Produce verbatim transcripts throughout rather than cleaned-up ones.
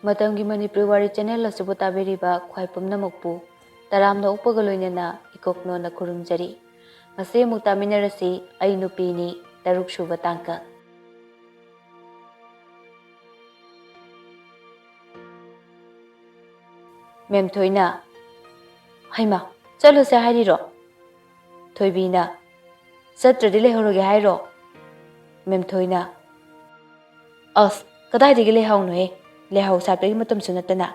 ꯃꯇꯝꯒꯤ ꯃꯅꯤꯄꯨꯔꯤ ꯋꯥꯔꯤ ꯆꯦꯅꯦꯜ ꯑꯁꯤꯕꯨ ꯇꯥꯕꯤꯔꯤꯕ ꯈ꯭ꯋꯥꯏ ꯄꯨꯝꯅꯃꯛꯄꯨ ꯇꯔꯥꯝꯅ ꯑꯣꯛꯄꯒ ꯂꯣꯏꯅꯅ ꯏꯀꯣꯛꯅꯣꯅ ꯈꯨꯔꯨꯝꯖꯔꯤ꯫ ꯉꯁꯤ ꯑꯃꯨꯛ ꯇꯥꯃꯤꯟꯅꯔꯁꯤ꯫ ꯑꯩ ꯅꯨꯄꯤꯅꯤ, ꯇꯔꯨꯛ ꯁꯨꯕ ꯇꯥꯡꯀꯛ꯫ ꯃꯦꯝꯊꯣꯏꯅ, "ꯍꯩꯃꯥ, ꯆꯠꯂꯨꯁꯦ ꯍꯥꯏꯔꯤꯔꯣ?" ꯊꯣꯏꯕꯤꯅ, "ꯆꯠꯇ꯭ꯔꯗꯤ ꯂꯩꯍꯧꯔꯒꯦ ꯍꯥꯏꯔꯣ?" ꯃꯦꯝꯊꯣꯏꯅ, "ꯑꯁ, ꯀꯗꯥꯏꯗꯒꯤ ꯂꯩꯍꯥꯎꯅꯣꯍꯦ? ꯂꯩꯍꯥꯎ ꯁꯥꯠꯄꯒꯤ ꯃꯇꯝꯁꯨ ꯅꯠꯇꯅ꯫"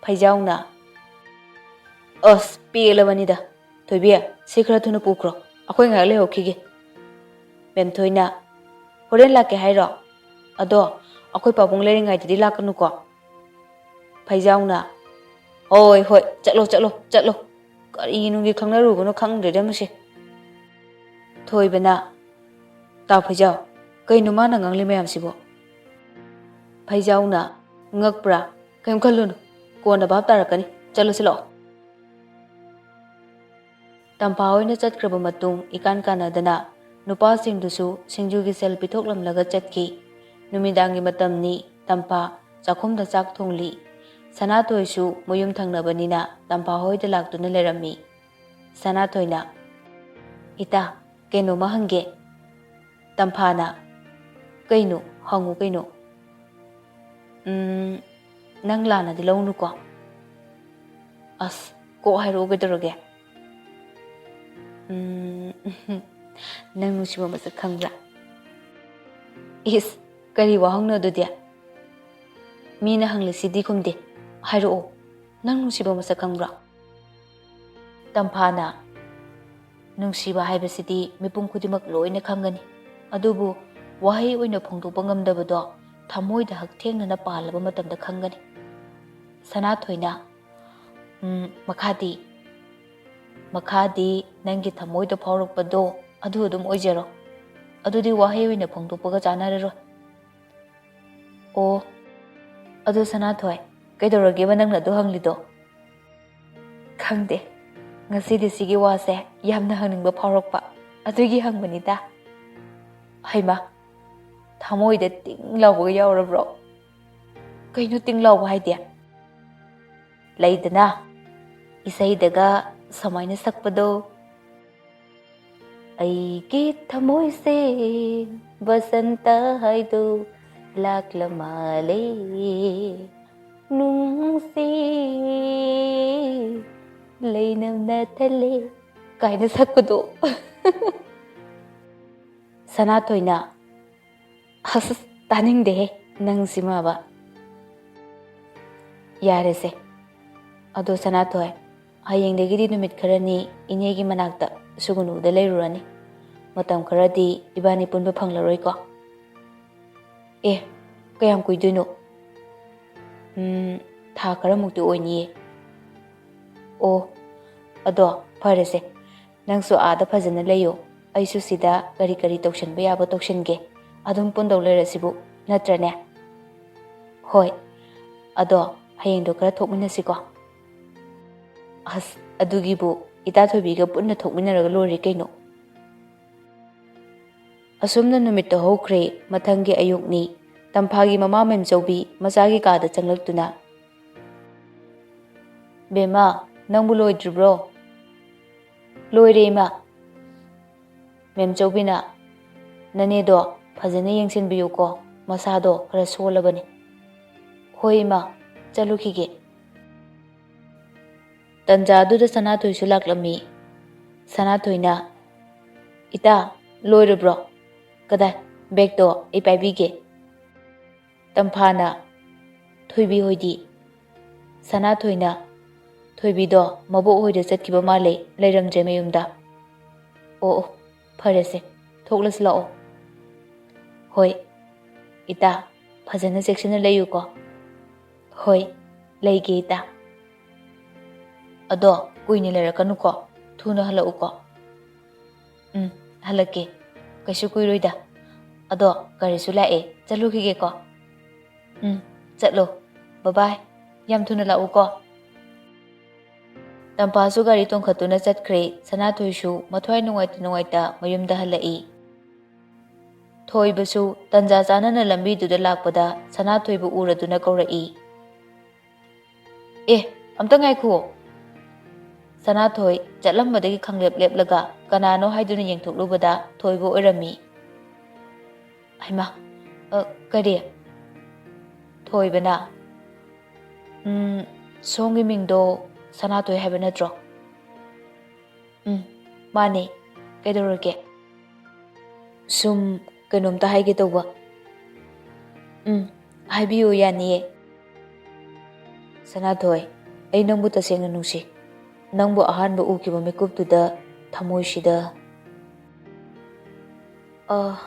ꯐꯩꯖꯥꯎꯅ, "ꯑꯁ, ꯄꯦꯜꯂꯕꯅꯤꯗ꯫ ꯊꯣꯏꯕꯤ, ꯁꯤ ꯈꯔ ꯊꯨꯅ ꯄꯨꯈ꯭ꯔꯣ, ꯑꯩꯈꯣꯏ ꯉꯥꯏꯍꯥꯛ ꯂꯩꯍꯧꯈꯤꯒꯦ꯫" ꯃꯦꯝꯊꯣꯏꯅ, "ꯍꯣꯔꯦꯟ ꯂꯥꯛꯀꯦ ꯍꯥꯏꯔꯣ? ꯑꯗꯣ ꯑꯩꯈꯣꯏ ꯄꯥꯕꯨꯡ ꯂꯩꯔꯤꯉꯩꯗꯗꯤ ꯂꯥꯛꯀꯅꯨꯀꯣ꯫" ꯐꯩꯖꯥꯎꯅ, "ꯍꯣꯏ, ꯍꯣꯏ, ꯆꯠꯂꯣ, ꯆꯠꯂꯣ, ꯆꯠꯂꯣ꯫ ꯀꯔꯤ ꯅꯨꯡꯒꯤ ꯈꯪꯅꯔꯨꯕꯅꯣ ꯈꯪꯗ꯭ꯔꯦꯗ ꯃꯁꯤ꯫" ꯊꯣꯏꯕꯅ, "ꯇꯥ ꯐꯩꯖꯥꯎ, ꯀꯩꯅꯣ ꯃꯥꯅ ꯉꯥꯡꯂꯤ ꯃꯌꯥꯝꯁꯤꯕꯣ?" ꯐꯩꯖꯥꯎꯅ, "ꯉꯛꯄ꯭ꯔꯥ? ꯀꯩꯝ ꯈꯜꯂꯨꯅꯨ, ꯀꯣꯟꯅ ꯚꯥꯞ ꯇꯥꯔꯛꯀꯅꯤ꯫ ꯆꯠꯂꯁꯤ ꯂꯥꯛꯑꯣ꯫" ꯇꯝꯐꯥ ꯍꯣꯏꯅ ꯆꯠꯈ꯭ꯔꯕ ꯃꯇꯨꯡ ꯏꯀꯥꯟ ꯀꯥꯟꯅꯗꯅ ꯅꯨꯄꯥꯁꯤꯡꯗꯨꯁꯨ ꯁꯤꯡꯖꯨꯒꯤ ꯁꯦꯜ ꯄꯤꯊꯣꯛꯂꯝꯂꯒ ꯆꯠꯈꯤ꯫ ꯅꯨꯃꯤꯗꯥꯡꯒꯤ ꯃꯇꯝꯅꯤ, ꯇꯝꯐꯥ ꯆꯥꯛꯈꯨꯝꯗ ꯆꯥꯛ ꯊꯣꯡꯂꯤ꯫ ꯁꯅꯥꯊꯣꯏꯁꯨ ꯃꯌꯨꯝ ꯊꯪꯅꯕꯅꯤꯅ ꯇꯝꯐꯥ ꯍꯣꯏꯗ ꯂꯥꯛꯇꯨꯅ ꯂꯩꯔꯝꯃꯤ꯫ ꯁꯅꯥꯊꯣꯏꯅ, "ꯏꯇꯥ, ꯀꯩꯅꯣꯝꯃ ꯍꯪꯒꯦ꯫" ꯇꯝꯐꯥꯅ, "ꯀꯩꯅꯣ? ꯍꯪꯉꯨ ꯀꯩꯅꯣ꯫" "ꯎꯝ, ꯅꯪ ꯂꯥꯟꯅꯗꯤ ꯂꯧꯅꯨꯀꯣ꯫" "ꯑꯁ, ꯀꯣꯛ ꯍꯥꯏꯔꯛꯑꯣ ꯀꯩꯗꯧꯔꯒꯦ?" "ꯎꯝ, ꯅꯪ ꯅꯨꯡꯁꯤꯕ ꯃꯁꯛ ꯈꯪꯕ꯭ꯔꯥ?" "ꯏꯁ, ꯀꯔꯤ ꯋꯥꯍꯪꯅꯣ ꯑꯗꯨꯗꯤ? ꯃꯤꯅ ꯍꯪꯂꯤꯁꯤꯗꯤ ꯈꯨꯝꯗꯦ꯫ ꯍꯥꯏꯔꯛꯑꯣ, ꯅꯪ ꯅꯨꯡꯁꯤꯕ ꯃꯁꯛ ꯈꯪꯕ꯭ꯔꯥ?" ꯇꯝꯐꯥꯅ, "ꯅꯨꯡꯁꯤꯕ ꯍꯥꯏꯕꯁꯤꯗꯤ ꯃꯤꯄꯨꯝ ꯈꯨꯗꯤꯡꯃꯛ ꯂꯣꯏꯅ ꯈꯪꯒꯅꯤ, ꯑꯗꯨꯕꯨ ꯋꯥꯍꯩ ꯑꯣꯏꯅ ꯐꯣꯡꯗꯣꯛꯄ ꯉꯝꯗꯕꯗꯣ ꯊꯃꯣꯏꯗ ꯍꯛꯊꯦꯡꯅꯅ ꯄꯥꯜꯂꯕ ꯃꯇꯝꯗ ꯈꯪꯒꯅꯤ꯫" ꯁꯅꯥꯊꯣꯏꯅ, "ꯎꯝ, ꯃꯈꯥꯗꯤ?" "ꯃꯈꯥꯗꯤ ꯅꯪꯒꯤ ꯊꯃꯣꯏꯗ ꯐꯥꯎꯔꯛꯄꯗꯣ ꯑꯗꯨ ꯑꯗꯨꯝ ꯑꯣꯏꯖꯔꯣ꯫ ꯑꯗꯨꯗꯤ ꯋꯥꯍꯩ ꯑꯣꯏꯅ ꯐꯣꯡꯗꯣꯛꯄꯒ ꯆꯥꯟꯅꯔꯔꯣꯏ꯫" "ꯑꯣ, ꯑꯗꯣ ꯁꯅꯥꯊꯣꯏ, ꯀꯩꯗꯧꯔꯒꯦꯕ ꯅꯪꯅ ꯑꯗꯨ ꯍꯪꯂꯤꯗꯣ?" "ꯈꯪꯗꯦ, ꯉꯁꯤꯗꯤ ꯁꯤꯒꯤ ꯋꯥꯁꯦ ꯌꯥꯝꯅ ꯍꯪꯅꯤꯡꯕ ꯐꯥꯎꯔꯛꯄ, ꯑꯗꯨꯒꯤ ꯍꯪꯕꯅꯤꯗ꯫" "ꯍꯩꯃꯥ, ꯊꯃꯣꯏꯗ ꯇꯤꯡ ꯂꯥꯎꯕꯒ ꯌꯥꯎꯔꯕ꯭ꯔꯣ?" ꯀꯩꯅꯣ ꯇꯤꯡ ꯂꯥꯎꯕ ꯍꯥꯏꯗꯤ? ꯂꯩꯗꯅ, ꯏꯁꯩꯗꯒ ꯁꯨꯃꯥꯏꯅ ꯁꯛꯄꯗꯣ, "ꯑꯩꯒꯤ ꯊꯃꯣꯏꯁꯦ ꯕꯁꯟꯇ ꯍꯥꯏꯗꯣ ꯂꯥꯛꯂ ꯃꯥꯜꯂꯦ, ꯅꯨꯡꯁꯤ ꯂꯩꯅꯝꯅ ꯊꯜꯂꯦ" ꯀꯥꯏꯅ ꯁꯛꯄꯗꯣ꯫ ꯁꯅꯥꯊꯣꯏꯅ, "ꯑꯁ, ꯇꯥꯅꯤꯡꯗꯦꯍꯦ ꯅꯪꯁꯤꯃꯕ꯫ ꯌꯥꯔꯦꯁꯦ꯫ ꯑꯗꯣ ꯁꯅꯥꯊꯣꯏ, ꯍꯌꯦꯡꯗꯒꯤꯗꯤ ꯅꯨꯃꯤꯠ ꯈꯔꯅꯤ ꯏꯅꯦꯒꯤ ꯃꯅꯥꯛꯇ ꯁꯨꯒꯨꯅꯨꯗ ꯂꯩꯔꯨꯔꯅꯤ꯫ ꯃꯇꯝ ꯈꯔꯗꯤ ꯏꯕꯥꯅꯤ ꯄꯨꯟꯕ ꯐꯪꯂꯔꯣꯏꯀꯣ?" "ꯑꯦ, ꯀꯌꯥꯝ ꯀꯨꯏꯗꯣꯏꯅꯣ?" "ꯎꯝ, ꯊꯥ ꯈꯔꯃꯨꯛꯇꯤ ꯑꯣꯏꯅꯤꯌꯦ꯫" "ꯑꯣ, ꯑꯗꯣ ꯐꯔꯦꯁꯦ꯫ ꯅꯪꯁꯨ ꯑꯥꯗ ꯐꯖꯅ ꯂꯩꯌꯣ꯫ ꯑꯩꯁꯨ ꯁꯤꯗ ꯀꯔꯤ ꯀꯔꯤ ꯇꯧꯁꯟꯕ ꯌꯥꯕ ꯇꯧꯁꯟꯒꯦ꯫ ꯑꯗꯨꯝ ꯄꯨꯟꯗꯧ ꯂꯩꯔꯁꯤꯕꯨ, ꯅꯠꯇ꯭ꯔꯅꯦ?" "ꯍꯣꯏ꯫ ꯑꯗꯣ ꯍꯌꯦꯡꯗꯣ ꯈꯔ ꯊꯣꯛꯃꯤꯟꯅꯁꯤꯀꯣ?" "ꯑꯁ, ꯑꯗꯨꯒꯤꯕꯨ ꯏꯇꯥ ꯊꯣꯏꯕꯤꯒ ꯄꯨꯟꯅ ꯊꯣꯛꯃꯤꯟꯅꯔꯒ ꯂꯣꯏꯔꯦ ꯀꯩꯅꯣ꯫" ꯑꯁꯨꯝꯅ ꯅꯨꯃꯤꯠꯇꯣ ꯍꯧꯈ꯭ꯔꯦ꯫ ꯃꯊꯪꯒꯤ ꯑꯌꯨꯛꯅꯤ꯫ ꯇꯝꯐꯥꯒꯤ ꯃꯃꯥ ꯃꯦꯝꯆꯧꯕꯤ ꯃꯆꯥꯒꯤ ꯀꯥꯗ ꯆꯪꯂꯛꯇꯨꯅ, "ꯕꯦꯝꯃ, ꯅꯪꯕꯨ ꯂꯣꯏꯗ꯭ꯔꯤꯕ꯭ꯔꯣ?" "ꯂꯣꯏꯔꯦ, ꯏꯃꯥ꯫" ꯃꯦꯝꯆꯧꯕꯤꯅ, "ꯅꯅꯦꯗꯣ ꯐꯖꯅ ꯌꯦꯡꯁꯤꯟꯕꯤꯌꯨꯀꯣ, ꯃꯁꯥꯗꯣ ꯈꯔ ꯁꯣꯜꯂꯕꯅꯤ꯫" "ꯍꯣꯏ, ꯏꯃꯥ, ꯆꯠꯂꯨꯈꯤꯒꯦ꯫" ꯇꯟꯖꯥꯗꯨꯗ ꯁꯅꯥꯊꯣꯏꯁꯨ ꯂꯥꯛꯂꯝꯃꯤ꯫ ꯁꯅꯥꯊꯣꯏꯅ, "ꯏꯇꯥ, ꯂꯣꯏꯔꯕ꯭ꯔꯣ? ꯀꯗꯥꯏ, ꯕꯦꯒꯇꯣ ꯑꯩ ꯄꯥꯏꯕꯤꯒꯦ꯫" ꯇꯝꯐꯥꯅ, "ꯊꯣꯏꯕꯤ ꯍꯣꯏꯗꯤ?" ꯁꯅꯥꯊꯣꯏꯅ, "ꯊꯣꯏꯕꯤꯗꯣ ꯃꯕꯣꯛ ꯍꯣꯏꯗ ꯆꯠꯈꯤꯕ ꯃꯥꯜꯂꯦ, ꯂꯩꯔꯝꯗ꯭ꯔꯦ ꯃꯌꯨꯝꯗ꯫" "ꯑꯣ, ꯑꯣ, ꯐꯔꯦꯁꯦ, ꯊꯣꯛꯂꯁꯤ ꯂꯥꯛꯑꯣ꯫" "ꯍꯣꯏ, ꯏꯇꯥ, ꯐꯖꯅ ꯆꯦꯛꯁꯤꯟꯅ ꯂꯩꯌꯨꯀꯣ꯫" "ꯍꯣꯏ, ꯂꯩꯒꯦ, ꯏꯇꯥ꯫" "ꯑꯗꯣ ꯀꯨꯏꯅ ꯂꯩꯔꯛꯀꯅꯨꯀꯣ, ꯊꯨꯅ ꯍꯜꯂꯛꯎꯀꯣ꯫" "ꯎꯝ, ꯍꯜꯂꯛꯀꯦ, ꯀꯩꯁꯨ ꯀꯨꯏꯔꯣꯏꯗ꯫ ꯑꯗꯣ ꯒꯥꯔꯤꯁꯨ ꯂꯥꯛꯑꯦ, ꯆꯠꯂꯨꯈꯤꯒꯦꯀꯣ꯫" "ꯎꯝ, ꯆꯠꯂꯣ, ꯕꯕꯥꯏ, ꯌꯥꯝ ꯊꯨꯅ ꯂꯥꯛꯎꯀꯣ꯫" ꯇꯝꯐꯥꯁꯨ ꯒꯥꯔꯤ ꯇꯣꯡꯈꯠꯇꯨꯅ ꯆꯠꯈ꯭ꯔꯦ꯫ ꯁꯅꯥꯊꯣꯏꯁꯨ ꯃꯊ꯭ꯋꯥꯏ ꯅꯨꯡꯉꯥꯏꯇ ꯅꯨꯡꯉꯥꯏꯇ ꯃꯌꯨꯝꯗ ꯍꯜꯂꯛꯏ꯫ ꯊꯣꯏꯕꯁꯨ ꯇꯟꯖꯥ ꯆꯥꯅꯅ ꯂꯝꯕꯤꯗꯨꯗ ꯂꯥꯛꯄꯗ ꯁꯅꯥꯊꯣꯏꯕꯨ ꯎꯔꯗꯨꯅ ꯀꯧꯔꯛꯏ꯫ "ꯑꯦ, ꯑꯝꯇ ꯉꯥꯏꯈꯨꯑꯣ!" ꯁꯅꯥꯊꯣꯏ ꯆꯠꯂꯝꯕꯗꯒꯤ ꯈꯪꯂꯦꯞ ꯂꯦꯞꯂꯒ ꯀꯅꯥꯅꯣ ꯍꯥꯏꯗꯨꯅ ꯌꯦꯡꯊꯣꯛꯂꯨꯕꯗ ꯊꯣꯏꯕ ꯑꯣꯏꯔꯝꯃꯤ꯫ "ꯍꯩꯃꯥ, ꯑ, ꯀꯔꯤ?" ꯊꯣꯏꯕꯅ, "ꯎꯝ, ꯁꯣꯝꯒꯤ ꯃꯤꯡꯗꯣ ꯁꯅꯥꯊꯣꯏ ꯍꯥꯏꯕ ꯅꯠꯇ꯭ꯔꯣ?" "ꯎꯝ, ꯃꯥꯅꯦ꯫ ꯀꯩꯗꯧꯔꯒꯦ?" "ꯁꯨꯝ ꯀꯩꯅꯣꯝꯇ ꯍꯥꯏꯒꯦ ꯇꯧꯕ꯫" "ꯎꯝ, ꯍꯥꯏꯕꯤꯌꯨ, ꯌꯥꯅꯤꯌꯦ꯫" "ꯁꯅꯥꯊꯣꯏ, ꯑꯩ ꯅꯪꯕꯨ ꯇꯁꯦꯡꯅ ꯅꯨꯡꯁꯤ꯫ ꯅꯪꯕꯨ ꯑꯍꯥꯟꯕ ꯎꯈꯤꯕ ꯃꯤꯀꯨꯞꯇꯨꯗ ꯊꯃꯣꯏꯁꯤꯗ" "ꯑ,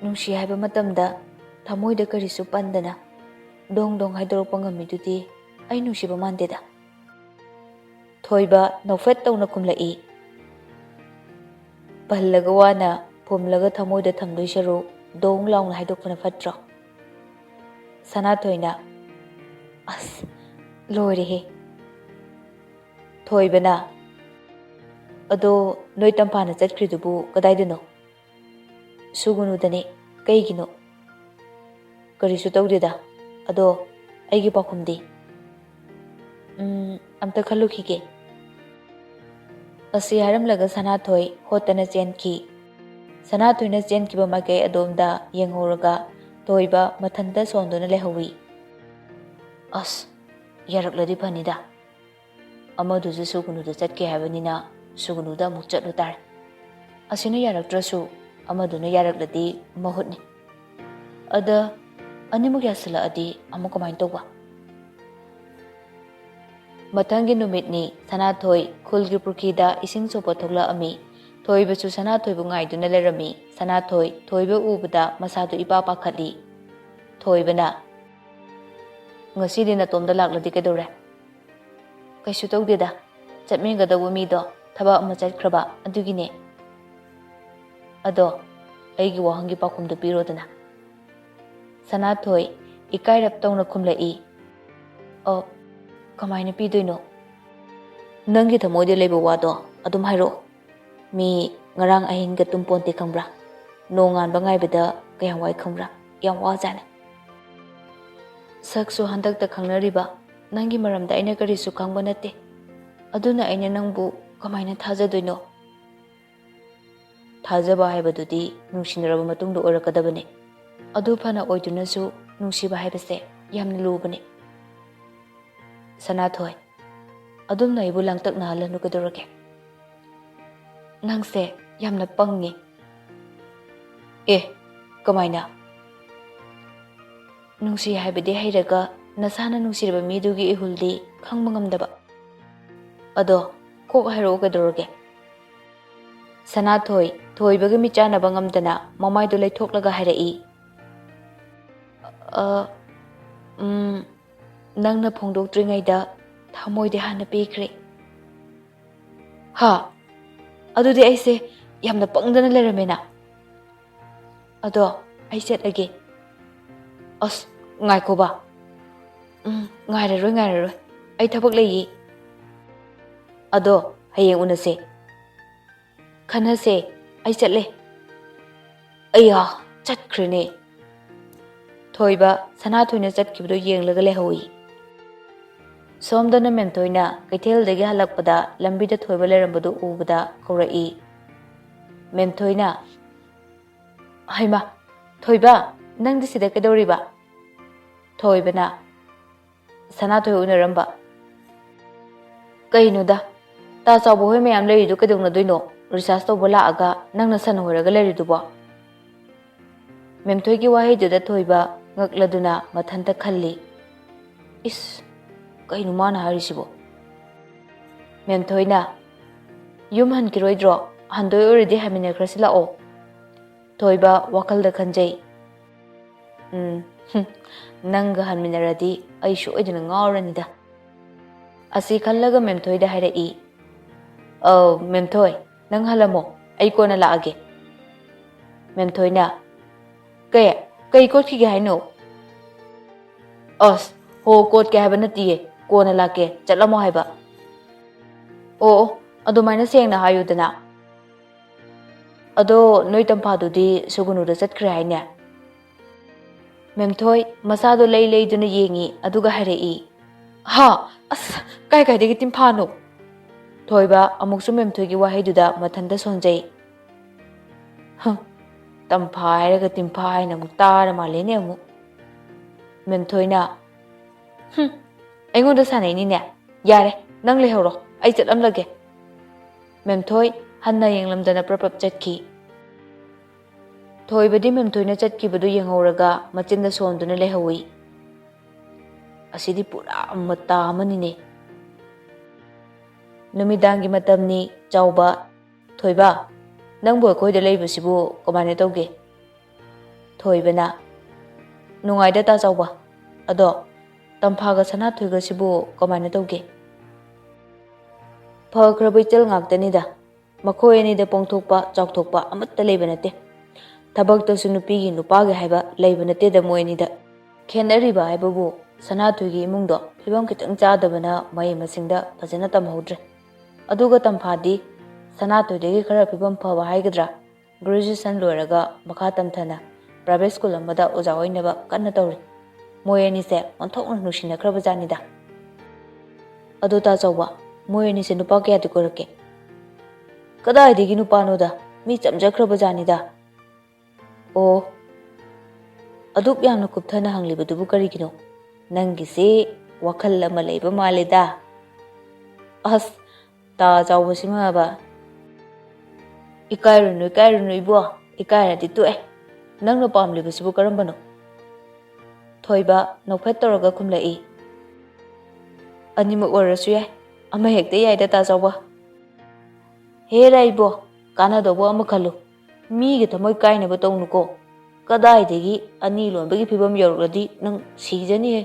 ꯅꯨꯡꯁꯤ ꯍꯥꯏꯕ ꯃꯇꯝꯗ ꯊꯃꯣꯏꯗ ꯀꯔꯤꯁꯨ ꯄꯟꯗꯅ ꯗꯣꯡ ꯗꯣꯡ ꯍꯥꯏꯗꯣꯔꯛꯄ ꯉꯝꯃꯤꯗꯨꯗꯤ ꯑꯩ ꯅꯨꯡꯁꯤꯕ ꯃꯥꯟꯗꯦꯗ꯫" ꯊꯣꯏꯕ ꯅꯣꯛꯐꯦꯠ ꯇꯧꯅ ꯈꯨꯝꯂꯛꯏ꯫ "ꯄꯜꯂꯒ ꯋꯥꯅ ꯐꯨꯝꯂꯒ ꯊꯃꯣꯏꯗ ꯊꯝꯗꯣꯏ ꯁꯔꯨꯛ ꯗꯣꯡ ꯂꯥꯎꯅ ꯍꯥꯏꯗꯣꯛꯄꯅ ꯐꯠꯇ꯭ꯔꯣ?" ꯁꯅꯥꯊꯣꯏꯅ, "ꯑꯁ, ꯂꯣꯏꯔꯦꯍꯦ!" ꯊꯣꯏꯕꯅ, "ꯑꯗꯣ ꯅꯣꯏ ꯇꯝꯐꯥꯅ ꯆꯠꯈ꯭ꯔꯤꯗꯨꯕꯨ ꯀꯗꯥꯏꯗꯅꯣ?" "ꯁꯨꯒꯨꯅꯨꯗꯅꯦ꯫" "ꯀꯩꯒꯤꯅꯣ?" "ꯀꯔꯤꯁꯨ ꯇꯧꯗꯦꯗ꯫ ꯑꯗꯣ ꯑꯩꯒꯤ ꯄꯥꯎꯈꯨꯝꯗꯤ?" "ꯎꯝ, ꯑꯝꯇ ꯈꯜꯂꯨꯈꯤꯒꯦ꯫" ꯑꯁꯤ ꯍꯥꯏꯔꯝꯂꯒ ꯁꯅꯥꯊꯣꯏ ꯍꯣꯠꯇꯅ ꯆꯦꯟꯈꯤ꯫ ꯁꯅꯥꯊꯣꯏꯅ ꯆꯦꯟꯈꯤꯕ ꯃꯥꯏꯀꯩ ꯑꯗꯣꯝꯗ ꯌꯦꯡꯍꯧꯔꯒ ꯊꯣꯏꯕ ꯃꯊꯟꯇ ꯁꯣꯟꯗꯨꯅ ꯂꯩꯍꯧꯏ꯫ "ꯑꯁ, ꯌꯥꯔꯛꯂꯗꯤ ꯐꯅꯤꯗ꯫ ꯑꯃꯗꯨꯁꯨ ꯁꯨꯒꯨꯅꯨꯗ ꯆꯠꯀꯦ ꯍꯥꯏꯕꯅꯤꯅ ꯁꯨꯒꯨꯅꯨꯗ ꯑꯃꯨꯛ ꯆꯠꯂꯨ ꯇꯥꯔꯦ꯫ ꯑꯁꯤꯅ ꯌꯥꯔꯛꯇ꯭ꯔꯁꯨ ꯑꯃꯗꯨꯅ ꯌꯥꯔꯛꯂꯗꯤ ꯃꯍꯨꯠꯅꯤ꯫ ꯑꯗ ꯑꯅꯤꯃꯛ ꯌꯥꯁꯤꯜꯂꯛꯑꯗꯤ ꯑꯃꯨꯛ ꯀꯃꯥꯏꯅ ꯇꯧꯕ?" ꯃꯊꯪꯒꯤ ꯅꯨꯃꯤꯠꯅꯤ꯫ ꯁꯅꯥꯊꯣꯏ ꯈꯨꯜꯒꯤ ꯄꯨꯈ꯭ꯔꯤꯗ ꯏꯁꯤꯡ ꯁꯣꯛꯄ ꯊꯣꯛꯂꯛꯑꯝꯃꯤ꯫ ꯊꯣꯏꯕꯁꯨ ꯁꯅꯥꯊꯣꯏꯕꯨ ꯉꯥꯏꯗꯨꯅ ꯂꯩꯔꯝꯃꯤ꯫ ꯁꯅꯥꯊꯣꯏ ꯊꯣꯏꯕ ꯎꯕꯗ ꯃꯁꯥꯗꯨ ꯏꯄꯥ ꯄꯥꯈꯠꯂꯤ꯫ ꯊꯣꯏꯕꯅ, "ꯉꯁꯤꯗꯤ ꯅꯇꯣꯝꯗ ꯂꯥꯛꯂꯗꯤ ꯀꯩꯗꯧꯔꯦ?" "ꯀꯩꯁꯨ ꯇꯧꯗꯦꯗ, ꯆꯠꯃꯤꯟꯒꯗꯧꯕ ꯃꯤꯗꯣ ꯊꯕꯛ ꯑꯃ ꯆꯠꯈ꯭ꯔꯕ, ꯑꯗꯨꯒꯤꯅꯦ꯫" "ꯑꯗꯣ ꯑꯩꯒꯤ ꯋꯥꯍꯪꯒꯤ ꯄꯥꯎꯈꯨꯝꯗꯨ ꯄꯤꯔꯣꯗꯅ꯫" ꯁꯅꯥꯊꯣꯏ ꯏꯀꯥꯏꯔꯞ ꯇꯧꯅ ꯈꯨꯝꯂꯛꯏ꯫ "ꯑꯣ, ꯀꯃꯥꯏꯅ ꯄꯤꯗꯣꯏꯅꯣ?" "ꯅꯪꯒꯤ ꯊꯃꯣꯏꯗ ꯂꯩꯕ ꯋꯥꯗꯣ ꯑꯗꯨꯝ ꯍꯥꯏꯔꯛꯑꯣ꯫ ꯃꯤ ꯉꯔꯥꯡ ꯑꯍꯤꯡꯒ ꯇꯨꯝꯄꯣꯟꯇꯦ ꯈꯪꯕ꯭ꯔꯥ? ꯅꯣꯡꯉꯥꯟꯕ ꯉꯥꯏꯕꯗ ꯀꯌꯥꯝ ꯋꯥꯏ ꯈꯪꯕ꯭ꯔꯥ? ꯌꯥꯝ ꯋꯥꯖꯥꯠꯅꯤ꯫ ꯁꯛꯁꯨ ꯍꯟꯗꯛꯇ ꯈꯪꯅꯔꯤꯕ, ꯅꯪꯒꯤ ꯃꯔꯝꯗ ꯑꯩꯅ ꯀꯔꯤꯁꯨ ꯈꯪꯕ ꯅꯠꯇꯦ꯫ ꯑꯗꯨꯅ ꯑꯩꯅ ꯅꯪꯕꯨ ꯀꯃꯥꯏꯅ ꯊꯥꯖꯗꯣꯏꯅꯣ? ꯊꯥꯖꯕ ꯍꯥꯏꯕꯗꯨꯗꯤ ꯅꯨꯡꯁꯤꯅꯔꯕ ꯃꯇꯨꯡꯗ ꯑꯣꯏꯔꯛꯀꯗꯕꯅꯤ꯫ ꯑꯗꯨ ꯐꯅ ꯑꯣꯏꯗꯨꯅꯁꯨ ꯅꯨꯡꯁꯤꯕ ꯍꯥꯏꯕꯁꯦ ꯌꯥꯝꯅ ꯂꯨꯕꯅꯤ꯫ ꯁꯅꯥꯊꯣꯏ, ꯑꯗꯨꯝꯅ ꯑꯩꯕꯨ ꯂꯥꯡꯇꯛꯅꯍꯜꯂꯅꯨ ꯀꯩꯗꯧꯔꯒꯦ? ꯅꯪꯁꯦ ꯌꯥꯝꯅ ꯄꯪꯉꯤ꯫ ꯑꯦ, ꯀꯃꯥꯏꯅ? ꯅꯨꯡꯁꯤ ꯍꯥꯏꯕꯗꯤ ꯍꯩꯔꯒ ꯅꯁꯥꯅ ꯅꯨꯡꯁꯤꯔꯕ ꯃꯤꯗꯨꯒꯤ ꯏꯍꯨꯜꯗꯤ ꯈꯪꯕ ꯉꯝꯗꯕ꯫ ꯑꯗꯣ ꯀꯣꯛ ꯍꯥꯏꯔꯛꯑꯣ ꯀꯩꯗꯧꯔꯒꯦ? ꯁꯅꯥꯊꯣꯏ, ꯊꯣꯏꯕꯒꯤ ꯃꯤꯠ ꯆꯥꯟꯅꯕ ꯉꯝꯗꯅ ꯃꯃꯥꯏꯗꯨ ꯂꯩꯊꯣꯛꯂꯒ ꯍꯥꯏꯔꯛꯏ꯫ "ꯑ, ꯎꯝ, ꯅꯪꯅ ꯐꯣꯡꯗꯣꯛꯇ꯭ꯔꯤꯉꯩꯗ ꯊꯃꯣꯏꯗꯤ ꯍꯥꯟꯅ ꯄꯤꯈ꯭ꯔꯦ"꯫ "ꯍꯥ? ꯑꯗꯨꯗꯤ ꯑꯩꯁꯦ ꯌꯥꯝꯅ ꯄꯪꯗꯅ ꯂꯩꯔꯝꯃꯦꯅ꯫ ꯑꯗꯣ ꯑꯩ ꯆꯠꯂꯒꯦ"꯫ "ꯑꯁ, ꯉꯥꯏꯈꯣꯕ"꯫ "ꯎꯝ, ꯉꯥꯏꯔꯔꯣꯏ, ꯉꯥꯏꯔꯔꯣꯏ꯫ ꯑꯩ ꯊꯕꯛ ꯂꯩꯌꯦ"꯫ "ꯑꯗꯣ ꯍꯌꯦꯡ ꯎꯅꯁꯦ"꯫ "ꯈꯟꯅꯁꯦ, ꯑꯩ ꯆꯠꯂꯦ"꯫ "ꯑꯩꯌꯥ, ꯆꯠꯈ꯭ꯔꯦꯅꯦ"꯫ ꯊꯣꯏꯕ ꯁꯅꯥꯊꯣꯏꯅ ꯆꯠꯈꯤꯕꯗꯨ ꯌꯦꯡꯂꯒ ꯂꯩꯍꯧꯏ꯫ ꯁꯣꯝꯗꯅ ꯃꯦꯝꯊꯣꯏꯅ ꯀꯩꯊꯦꯜꯗꯒꯤ ꯍꯜꯂꯛꯄꯗ ꯂꯝꯕꯤꯗ ꯊꯣꯏꯕ ꯂꯩꯔꯝꯕꯗꯨ ꯎꯕꯗ ꯀꯧꯔꯛꯏ꯫ ꯃꯦꯝꯊꯣꯏꯅ, "ꯍꯩꯃꯥ, ꯊꯣꯏꯕ, ꯅꯪꯗꯤ ꯁꯤꯗ ꯀꯩꯗꯧꯔꯤꯕ?" ꯊꯣꯏꯕꯅ, ꯁꯅꯥꯊꯣꯏ ꯎꯅꯔꯝꯕ꯫ "ꯀꯩꯅꯣꯗ, ꯇꯥ ꯆꯥꯎꯕ ꯍꯣꯏ ꯃꯌꯥꯝ ꯂꯩꯔꯤꯗꯨ ꯀꯩꯗꯧꯅꯗꯣꯏꯅꯣ? ꯔꯤꯆꯥꯔꯖ ꯇꯧꯕ ꯂꯥꯛꯑꯒ ꯅꯪꯅ ꯁꯟ ꯍꯣꯏꯔꯒ ꯂꯩꯔꯤꯗꯨꯕꯣ?" ꯃꯦꯝꯊꯣꯏꯒꯤ ꯋꯥꯍꯩꯗꯨꯗ ꯊꯣꯏꯕ ꯉꯛꯂꯗꯨꯅ ꯃꯊꯟꯇ ꯈꯜꯂꯤ, "ꯏꯁ, ꯀꯩꯅꯣ ꯃꯥꯅ ꯍꯥꯏꯔꯤꯁꯤꯕꯣ?" ꯃꯦꯝꯊꯣꯏꯅ, "ꯌꯨꯝ ꯍꯟꯈꯤꯔꯣꯏꯗ꯭ꯔꯣ? ꯍꯟꯗꯣꯏ ꯑꯣꯏꯔꯗꯤ ꯍꯟꯃꯤꯟꯅꯈ꯭ꯔꯁꯤ ꯂꯥꯛꯑꯣ"꯫ ꯊꯣꯏꯕ ꯋꯥꯈꯜꯗ ꯈꯟꯖꯩ꯫ "ꯎꯝ, ꯍꯨꯝ, ꯅꯪꯒ ꯍꯟꯃꯤꯟꯅꯔꯗꯤ ꯑꯩ ꯁꯣꯏꯗꯅ ꯉꯥꯎꯔꯅꯤꯗ"꯫ ꯑꯁꯤ ꯈꯜꯂꯒ ꯃꯦꯝꯊꯣꯏꯗ ꯍꯥꯏꯔꯛꯏ, "ꯑꯧ, ꯃꯦꯝꯊꯣꯏ, ꯅꯪ ꯍꯜꯂꯝꯃꯣ, ꯑꯩ ꯀꯣꯟꯅ ꯂꯥꯛꯑꯒꯦ"꯫ ꯃꯦꯝꯊꯣꯏꯅ, "ꯀꯩ? ꯀꯩ ꯀꯣꯠꯈꯤꯒꯦ ꯍꯥꯏꯅꯣ?" "ꯑꯁ, ꯍꯣ, ꯀꯣꯠꯀꯦ ꯍꯥꯏꯕ ꯅꯠꯇꯤꯌꯦ, ꯀꯣꯟꯅ ꯂꯥꯛꯀꯦ, ꯆꯠꯂꯝꯃꯣ ꯍꯥꯏꯕ"꯫ "ꯑꯣ, ꯑꯣ, ꯑꯗꯨꯃꯥꯏꯅ ꯁꯦꯡꯅ ꯍꯥꯏꯌꯨꯗꯅ"꯫ "ꯑꯗꯣ ꯅꯣꯏ ꯇꯝꯐꯥꯗꯨꯗꯤ ꯁꯨꯒꯨꯅꯨꯗ ꯆꯠꯈ꯭ꯔꯦ ꯍꯥꯏꯅꯦ?" ꯃꯦꯝꯊꯣꯏ ꯃꯁꯥꯗꯣ ꯂꯩ ꯂꯩꯗꯨꯅ ꯌꯦꯡꯉꯤ, ꯑꯗꯨꯒ ꯍꯥꯏꯔꯛꯏ, "ꯍꯥ, ꯑꯁ, ꯀꯥꯏ ꯀꯥꯏꯗꯒꯤ ꯇꯤꯝꯐꯥꯅꯣ?" ꯊꯣꯏꯕ ꯑꯃꯨꯛꯁꯨ ꯃꯦꯝꯊꯣꯏꯒꯤ ꯋꯥꯍꯩꯗꯨꯗ ꯃꯊꯟꯇ ꯁꯣꯟꯖꯩ꯫ "ꯍꯝ, ꯇꯝꯐꯥ ꯍꯥꯏꯔꯒ ꯇꯤꯝꯐꯥ ꯍꯥꯏꯅ ꯑꯃꯨꯛ ꯇꯥꯔ ꯃꯥꯜꯂꯦꯅꯦ ꯑꯃꯨꯛ꯫" ꯃꯦꯝꯊꯣꯏꯅ, "ꯍꯝ, ꯑꯩꯉꯣꯟꯗ ꯁꯥꯟꯅꯩꯅꯤꯅꯦ꯫ ꯌꯥꯔꯦ, ꯅꯪ ꯂꯩꯍꯧꯔꯣ, ꯑꯩ ꯆꯠꯂꯝꯂꯒꯦ꯫" ꯃꯦꯝꯊꯣꯏ ꯍꯟꯅ ꯌꯦꯡꯂꯝꯗꯅ ꯄ꯭ꯔꯞ ꯄ꯭ꯔꯞ ꯆꯠꯈꯤ꯫ ꯊꯣꯏꯕꯗꯤ ꯃꯦꯝꯊꯣꯏꯅ ꯆꯠꯈꯤꯕꯗꯨ ꯌꯦꯡꯍꯧꯔꯒ ꯃꯆꯤꯟꯗ ꯁꯣꯟꯗꯨꯅ ꯂꯩꯍꯧꯏ꯫ ꯑꯁꯤꯗꯤ ꯄꯨꯔꯥ ꯃꯇꯥ ꯑꯃꯅꯤꯅꯦ꯫ ꯅꯨꯃꯤꯗꯥꯡꯒꯤ ꯃꯇꯝꯅꯤ꯫ ꯆꯥꯎꯕ, "ꯊꯣꯏꯕ, ꯅꯪꯕꯨ ꯑꯩꯈꯣꯏꯗ ꯂꯩꯕꯁꯤꯕꯨ ꯀꯃꯥꯏꯅ ꯇꯧꯒꯦ?" ꯊꯣꯏꯕꯅ, "ꯅꯨꯡꯉꯥꯏꯗ ꯇꯥ ꯆꯥꯎꯕ꯫ ꯑꯗꯣ ꯇꯝꯐꯥꯒ ꯁꯅꯥꯊꯣꯏꯒꯁꯤꯕꯨ ꯀꯃꯥꯏꯅ ꯇꯧꯒꯦ?" "ꯐꯈ꯭ꯔꯕ ꯏꯆꯜ ꯉꯥꯛꯇꯅꯤꯗ꯫ ꯃꯈꯣꯏ ꯑꯅꯤꯗ ꯄꯣꯡꯊꯣꯛꯄ ꯆꯥꯎꯊꯣꯛꯄ ꯑꯃꯠꯇ ꯂꯩꯕ ꯅꯠꯇꯦ꯫ ꯊꯕꯛꯇꯁꯨ ꯅꯨꯄꯤꯒꯤ ꯅꯨꯄꯥꯒꯤ ꯍꯥꯏꯕ ꯂꯩꯕ ꯅꯠꯇꯦꯗ ꯃꯣꯏ ꯑꯅꯤꯗ꯫ ꯈꯦꯠꯅꯔꯤꯕ ꯍꯥꯏꯕꯕꯨ ꯁꯅꯥꯊꯣꯏꯒꯤ ꯏꯃꯨꯡꯗꯣ ꯐꯤꯕꯝ ꯈꯤꯇꯪ ꯆꯥꯗꯕꯅ ꯃꯍꯩ ꯃꯁꯤꯡꯗ ꯐꯖꯅ ꯇꯝꯍꯧꯗ꯭ꯔꯦ꯫ ꯑꯗꯨꯒ ꯇꯝꯐꯥꯗꯤ ꯁꯅꯥꯊꯣꯏꯗꯒꯤ ꯈꯔ ꯐꯤꯕꯝ ꯐꯕ ꯍꯥꯏꯒꯗ꯭ꯔꯥ, ꯒ꯭ꯔꯦꯖꯨꯑꯦꯁꯟ ꯂꯣꯏꯔꯒ ꯃꯈꯥ ꯇꯝꯊꯅ ꯄ꯭ꯔꯥꯏꯚꯦꯠ ꯁ꯭ꯀꯨꯜ ꯑꯃꯗ ꯑꯣꯖꯥ ꯑꯣꯏꯅꯕ ꯀꯟꯅ ꯇꯧꯔꯤ꯫ ꯃꯣꯏ ꯑꯅꯤꯁꯦ ꯑꯣꯟꯊꯣꯛꯅ ꯅꯨꯡꯁꯤꯅꯈ꯭ꯔꯕ ꯖꯥꯠꯅꯤꯗ꯫ ꯑꯗꯣ ꯇꯥ ꯆꯥꯎꯕ, ꯃꯣꯏ ꯑꯅꯤꯁꯦ ꯅꯨꯄꯥ ꯀꯌꯥꯗꯤ ꯀꯣꯏꯔꯛꯀꯦ?" "ꯀꯗꯥꯏꯗꯒꯤ ꯅꯨꯄꯥꯅꯣꯗ, ꯃꯤ ꯆꯝꯖꯈ꯭ꯔꯕ ꯖꯥꯠꯅꯤꯗ꯫" "ꯑꯣ, ꯑꯗꯨꯛ ꯌꯥꯝꯅ ꯀꯨꯞꯊꯅ ꯍꯪꯂꯤꯕꯗꯨꯕꯨ ꯀꯔꯤꯒꯤꯅꯣ? ꯅꯪꯒꯤꯁꯤ ꯋꯥꯈꯜ ꯑꯃ ꯂꯩꯕ ꯃꯥꯜꯂꯦꯗ꯫" "ꯑꯁ, ꯇꯥ ꯆꯥꯎꯕꯁꯤꯃꯕ꯫" "ꯏꯀꯥꯏꯔꯨꯅꯨ, ꯏꯀꯥꯏꯔꯨꯅꯨ ꯏꯕꯣ, ꯏꯀꯥꯏꯔꯗꯤ ꯇꯣꯛꯑꯦ꯫ ꯅꯪꯅ ꯄꯥꯝꯂꯤꯕꯁꯤꯕꯨ ꯀꯔꯝꯕꯅꯣ?" ꯊꯣꯏꯕ ꯅꯣꯛꯐꯦꯠ ꯇꯧꯔꯒ ꯈꯨꯝꯂꯛꯏ, "ꯑꯅꯤꯃꯛ ꯑꯣꯏꯔꯁꯨ ꯌꯥꯏ, ꯑꯃ ꯍꯦꯛꯇ ꯌꯥꯏꯗ ꯇꯥ ꯆꯥꯎꯕ꯫" "ꯍꯦꯔꯥ ꯏꯕꯣ, ꯀꯥꯟꯅꯗꯧꯕ ꯑꯃ ꯈꯜꯂꯨ꯫ ꯃꯤꯒꯤ ꯊꯃꯣꯏ ꯀꯥꯏꯅꯕ ꯇꯧꯅꯨꯀꯣ꯫ ꯀꯗꯥꯏꯗꯒꯤ ꯑꯅꯤ ꯂꯣꯟꯕꯒꯤ ꯐꯤꯕꯝ ꯌꯧꯔꯛꯂꯗꯤ ꯅꯪ ꯁꯤꯖꯅꯤꯍꯦ꯫"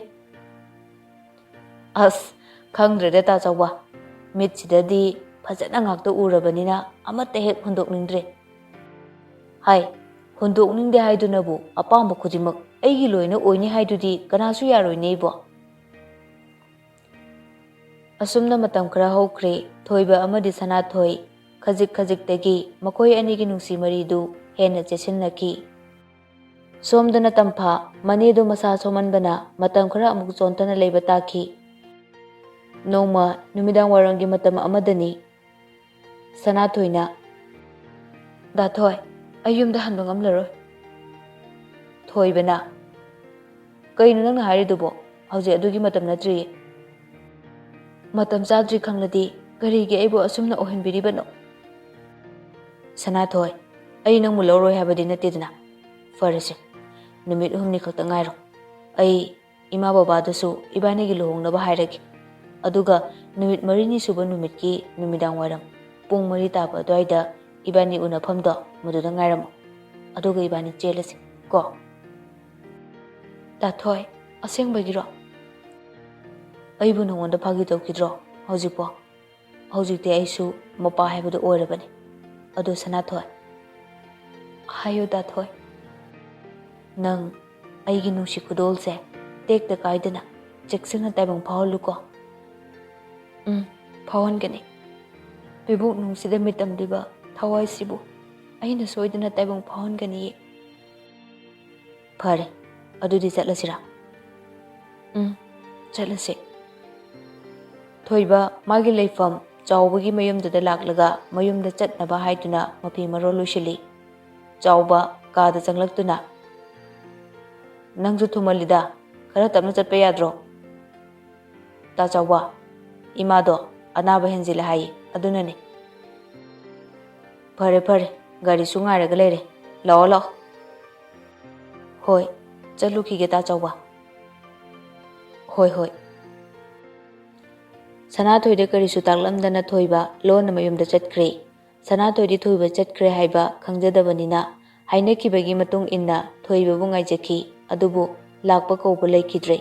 "ꯑꯁ, ꯈꯪꯗ꯭ꯔꯦꯗ ꯇꯥ ꯆꯥꯎꯕ꯫ ꯃꯤꯠꯁꯤꯗꯗꯤ ꯐꯖꯅ ꯉꯥꯛꯇ ꯎꯔꯕꯅꯤꯅ ꯑꯃꯠꯇ ꯍꯦꯛ ꯍꯨꯟꯗꯣꯛꯅꯤꯡꯗ꯭ꯔꯦ꯫ ꯍꯥꯏ, ꯍꯨꯟꯗꯣꯛꯅꯤꯡꯗꯦ ꯍꯥꯏꯗꯨꯅꯕꯨ ꯑꯄꯥꯝꯕ ꯈꯨꯗꯤꯡꯃꯛ ꯑꯩꯒꯤ ꯂꯣꯏꯅ ꯑꯣꯏꯅꯤ ꯍꯥꯏꯗꯨꯗꯤ ꯀꯅꯥꯁꯨ ꯌꯥꯔꯣꯏꯅꯦ ꯏꯕꯣ꯫" ꯑꯁꯨꯝꯅ ꯃꯇꯝ ꯈꯔ ꯍꯧꯈ꯭ꯔꯦ꯫ ꯊꯣꯏꯕ ꯑꯃꯗꯤ ꯁꯅꯥꯊꯣꯏ ꯈꯖꯤꯛ ꯈꯖꯤꯛꯇꯒꯤ ꯃꯈꯣꯏ ꯑꯅꯤꯒꯤ ꯅꯨꯡꯁꯤ ꯃꯔꯤꯗꯨ ꯍꯦꯟꯅ ꯆꯦꯠꯁꯤꯟꯅꯈꯤ꯫ ꯁꯣꯝꯗꯅ ꯇꯝꯐꯥ, ꯃꯅꯦꯗꯨ ꯃꯁꯥ ꯁꯣꯝꯍꯟꯕꯅ ꯃꯇꯝ ꯈꯔ ꯑꯃꯨꯛ ꯆꯣꯟꯊꯅ ꯂꯩꯕ ꯇꯥꯈꯤ꯫ ꯅꯣꯡꯃ ꯅꯨꯃꯤꯗꯥꯡ ꯋꯥꯏꯔꯝꯒꯤ ꯃꯇꯝ ꯑꯃꯗꯅꯤ꯫ ꯁꯅꯥꯊꯣꯏꯅ, "ꯗꯥ ꯊꯣꯏ, ꯑꯩ ꯌꯨꯝꯗ ꯍꯟꯕ ꯉꯝꯂꯔꯣꯏ꯫" ꯊꯣꯏꯕꯅ, "ꯀꯩꯅꯣ ꯅꯪꯅ ꯍꯥꯏꯔꯤꯗꯨꯕꯣ? ꯍꯧꯖꯤꯛ ꯑꯗꯨꯒꯤ ꯃꯇꯝ ꯅꯠꯇ꯭ꯔꯤꯌꯦ꯫" "ꯃꯇꯝ ꯆꯥꯗ꯭ꯔꯤ ꯈꯪꯂꯗꯤ ꯀꯔꯤꯒꯤ ꯑꯩꯕꯨ ꯑꯁꯨꯝꯅ ꯑꯣꯏꯍꯟꯕꯤꯔꯤꯕꯅꯣ?" ꯁꯅꯥꯊꯣꯏ, "ꯑꯩ ꯅꯪꯕꯨ ꯂꯧꯔꯣꯏ ꯍꯥꯏꯕꯗꯤ ꯅꯠꯇꯦꯗꯅ꯫ ꯐꯔꯦꯁꯦ, ꯅꯨꯃꯤꯠ ꯍꯨꯝꯅꯤ ꯈꯛꯇ ꯉꯥꯏꯔꯣ꯫ ꯑꯩ ꯏꯃꯥ ꯕꯕꯥꯗꯁꯨ ꯏꯕꯥꯅꯤꯒꯤ ꯂꯨꯍꯣꯡꯅꯕ ꯍꯥꯏꯔꯒꯦ꯫ ꯑꯗꯨꯒ ꯅꯨꯃꯤꯠ ꯃꯔꯤꯅꯤ ꯁꯨꯕ ꯅꯨꯃꯤꯠꯀꯤ ꯅꯨꯃꯤꯗꯥꯡ ꯋꯥꯏꯔꯝ ꯄꯨꯡ ꯃꯔꯤ ꯇꯥꯕ ꯑꯗꯨꯋꯥꯏꯗ ꯏꯕꯥꯅꯤ ꯎꯅꯐꯝꯗꯣ ꯃꯗꯨꯗ ꯉꯥꯏꯔꯝꯃꯣ꯫ ꯑꯗꯨꯒ ꯏꯕꯥꯅꯤ ꯆꯦꯜꯂꯁꯤ ꯀꯣ꯫" "ꯗꯥ ꯊꯣꯏ, ꯑꯁꯦꯡꯕꯒꯤꯔꯣ? ꯑꯩꯕꯨ ꯅꯉꯣꯟꯗ ꯐꯥꯒꯤ ꯇꯧꯈꯤꯗ꯭ꯔꯣ ꯍꯧꯖꯤꯛꯄꯣ? ꯍꯧꯖꯤꯛꯇꯤ ꯑꯩꯁꯨ ꯃꯄꯥ ꯍꯥꯏꯕꯗꯨ ꯑꯣꯏꯔꯕꯅꯤ꯫ ꯑꯗꯣ ꯁꯅꯥꯊꯣꯏ꯫" "ꯍꯥꯏꯌꯨ ꯗꯥ ꯊꯣꯏ꯫" "ꯅꯪ ꯑꯩꯒꯤ ꯅꯨꯡꯁꯤ ꯈꯨꯗꯣꯜꯁꯦ ꯇꯦꯛꯇ ꯀꯥꯏꯗꯅ ꯆꯦꯛꯁꯤꯟꯅ ꯇꯥꯏꯕꯪ ꯐꯥꯎꯍꯜꯂꯨꯀꯣ꯫" "ꯎꯝ, ꯐꯥꯎꯍꯟꯒꯅꯤ꯫ ꯄꯤꯕꯣꯛ ꯅꯨꯡꯁꯤꯗ ꯃꯤꯇꯝꯂꯤꯕ ꯊꯋꯥꯏꯁꯤꯕꯨ ꯑꯩꯅ ꯁꯣꯏꯗꯅ ꯇꯥꯏꯕꯪ ꯐꯥꯎꯍꯟꯒꯅꯤꯌꯦ꯫" "ꯐꯔꯦ, ꯑꯗꯨꯗꯤ ꯆꯠꯂꯁꯤꯔꯥ?" "ꯎꯝ, ꯆꯠꯂꯁꯤ꯫" ꯊꯣꯏꯕ ꯃꯥꯒꯤ ꯂꯩꯐꯝ ꯆꯥꯎꯕꯒꯤ ꯃꯌꯨꯝꯗꯨꯗ ꯂꯥꯛꯂꯒ ꯃꯌꯨꯝꯗ ꯆꯠꯅꯕ ꯍꯥꯏꯗꯨꯅ ꯃꯐꯤ ꯃꯔꯣꯜ ꯂꯣꯏꯁꯤꯜꯂꯤ꯫ ꯆꯥꯎꯕ ꯀꯥꯗ ꯆꯪꯂꯛꯇꯨꯅ, "ꯅꯪꯁꯨ ꯊꯨꯃꯜꯂꯤꯗ, ꯈꯔ ꯇꯞꯅ ꯆꯠꯄ ꯌꯥꯗ꯭ꯔꯣ?" "ꯇꯥ ꯆꯥꯎꯕ, ꯏꯃꯥꯗꯣ ꯑꯅꯥꯕ ꯍꯦꯟꯖꯤꯜꯂꯦ ꯍꯥꯏꯌꯦ, ꯑꯗꯨꯅꯅꯦ꯫" "ꯐꯔꯦ ꯐꯔꯦ, ꯒꯥꯔꯤꯁꯨ ꯉꯥꯏꯔꯒ ꯂꯩꯔꯦ, ꯂꯥꯛꯑꯣ ꯂꯥꯛꯑꯣ꯫" "ꯍꯣꯏ, ꯆꯠꯂꯨꯈꯤꯒꯦ ꯇꯥ ꯆꯥꯎꯕ꯫" "ꯍꯣꯏ ꯍꯣꯏ꯫" ꯁꯅꯥꯊꯣꯏꯗ ꯀꯔꯤꯁꯨ ꯇꯥꯛꯂꯝꯗꯅ ꯊꯣꯏꯕ ꯂꯣꯟꯅ ꯃꯌꯨꯝꯗ ꯆꯠꯈ꯭ꯔꯦ꯫ ꯁꯅꯥꯊꯣꯏꯗꯤ ꯊꯣꯏꯕ ꯆꯠꯈ꯭ꯔꯦ ꯍꯥꯏꯕ ꯈꯪꯖꯗꯕꯅꯤꯅ ꯍꯥꯏꯅꯈꯤꯕꯒꯤ ꯃꯇꯨꯡ ꯏꯟꯅ ꯊꯣꯏꯕꯕꯨ ꯉꯥꯏꯖꯈꯤ, ꯑꯗꯨꯕꯨ ꯂꯥꯛꯄ ꯀꯧꯕ ꯂꯩꯈꯤꯗ꯭ꯔꯦ꯫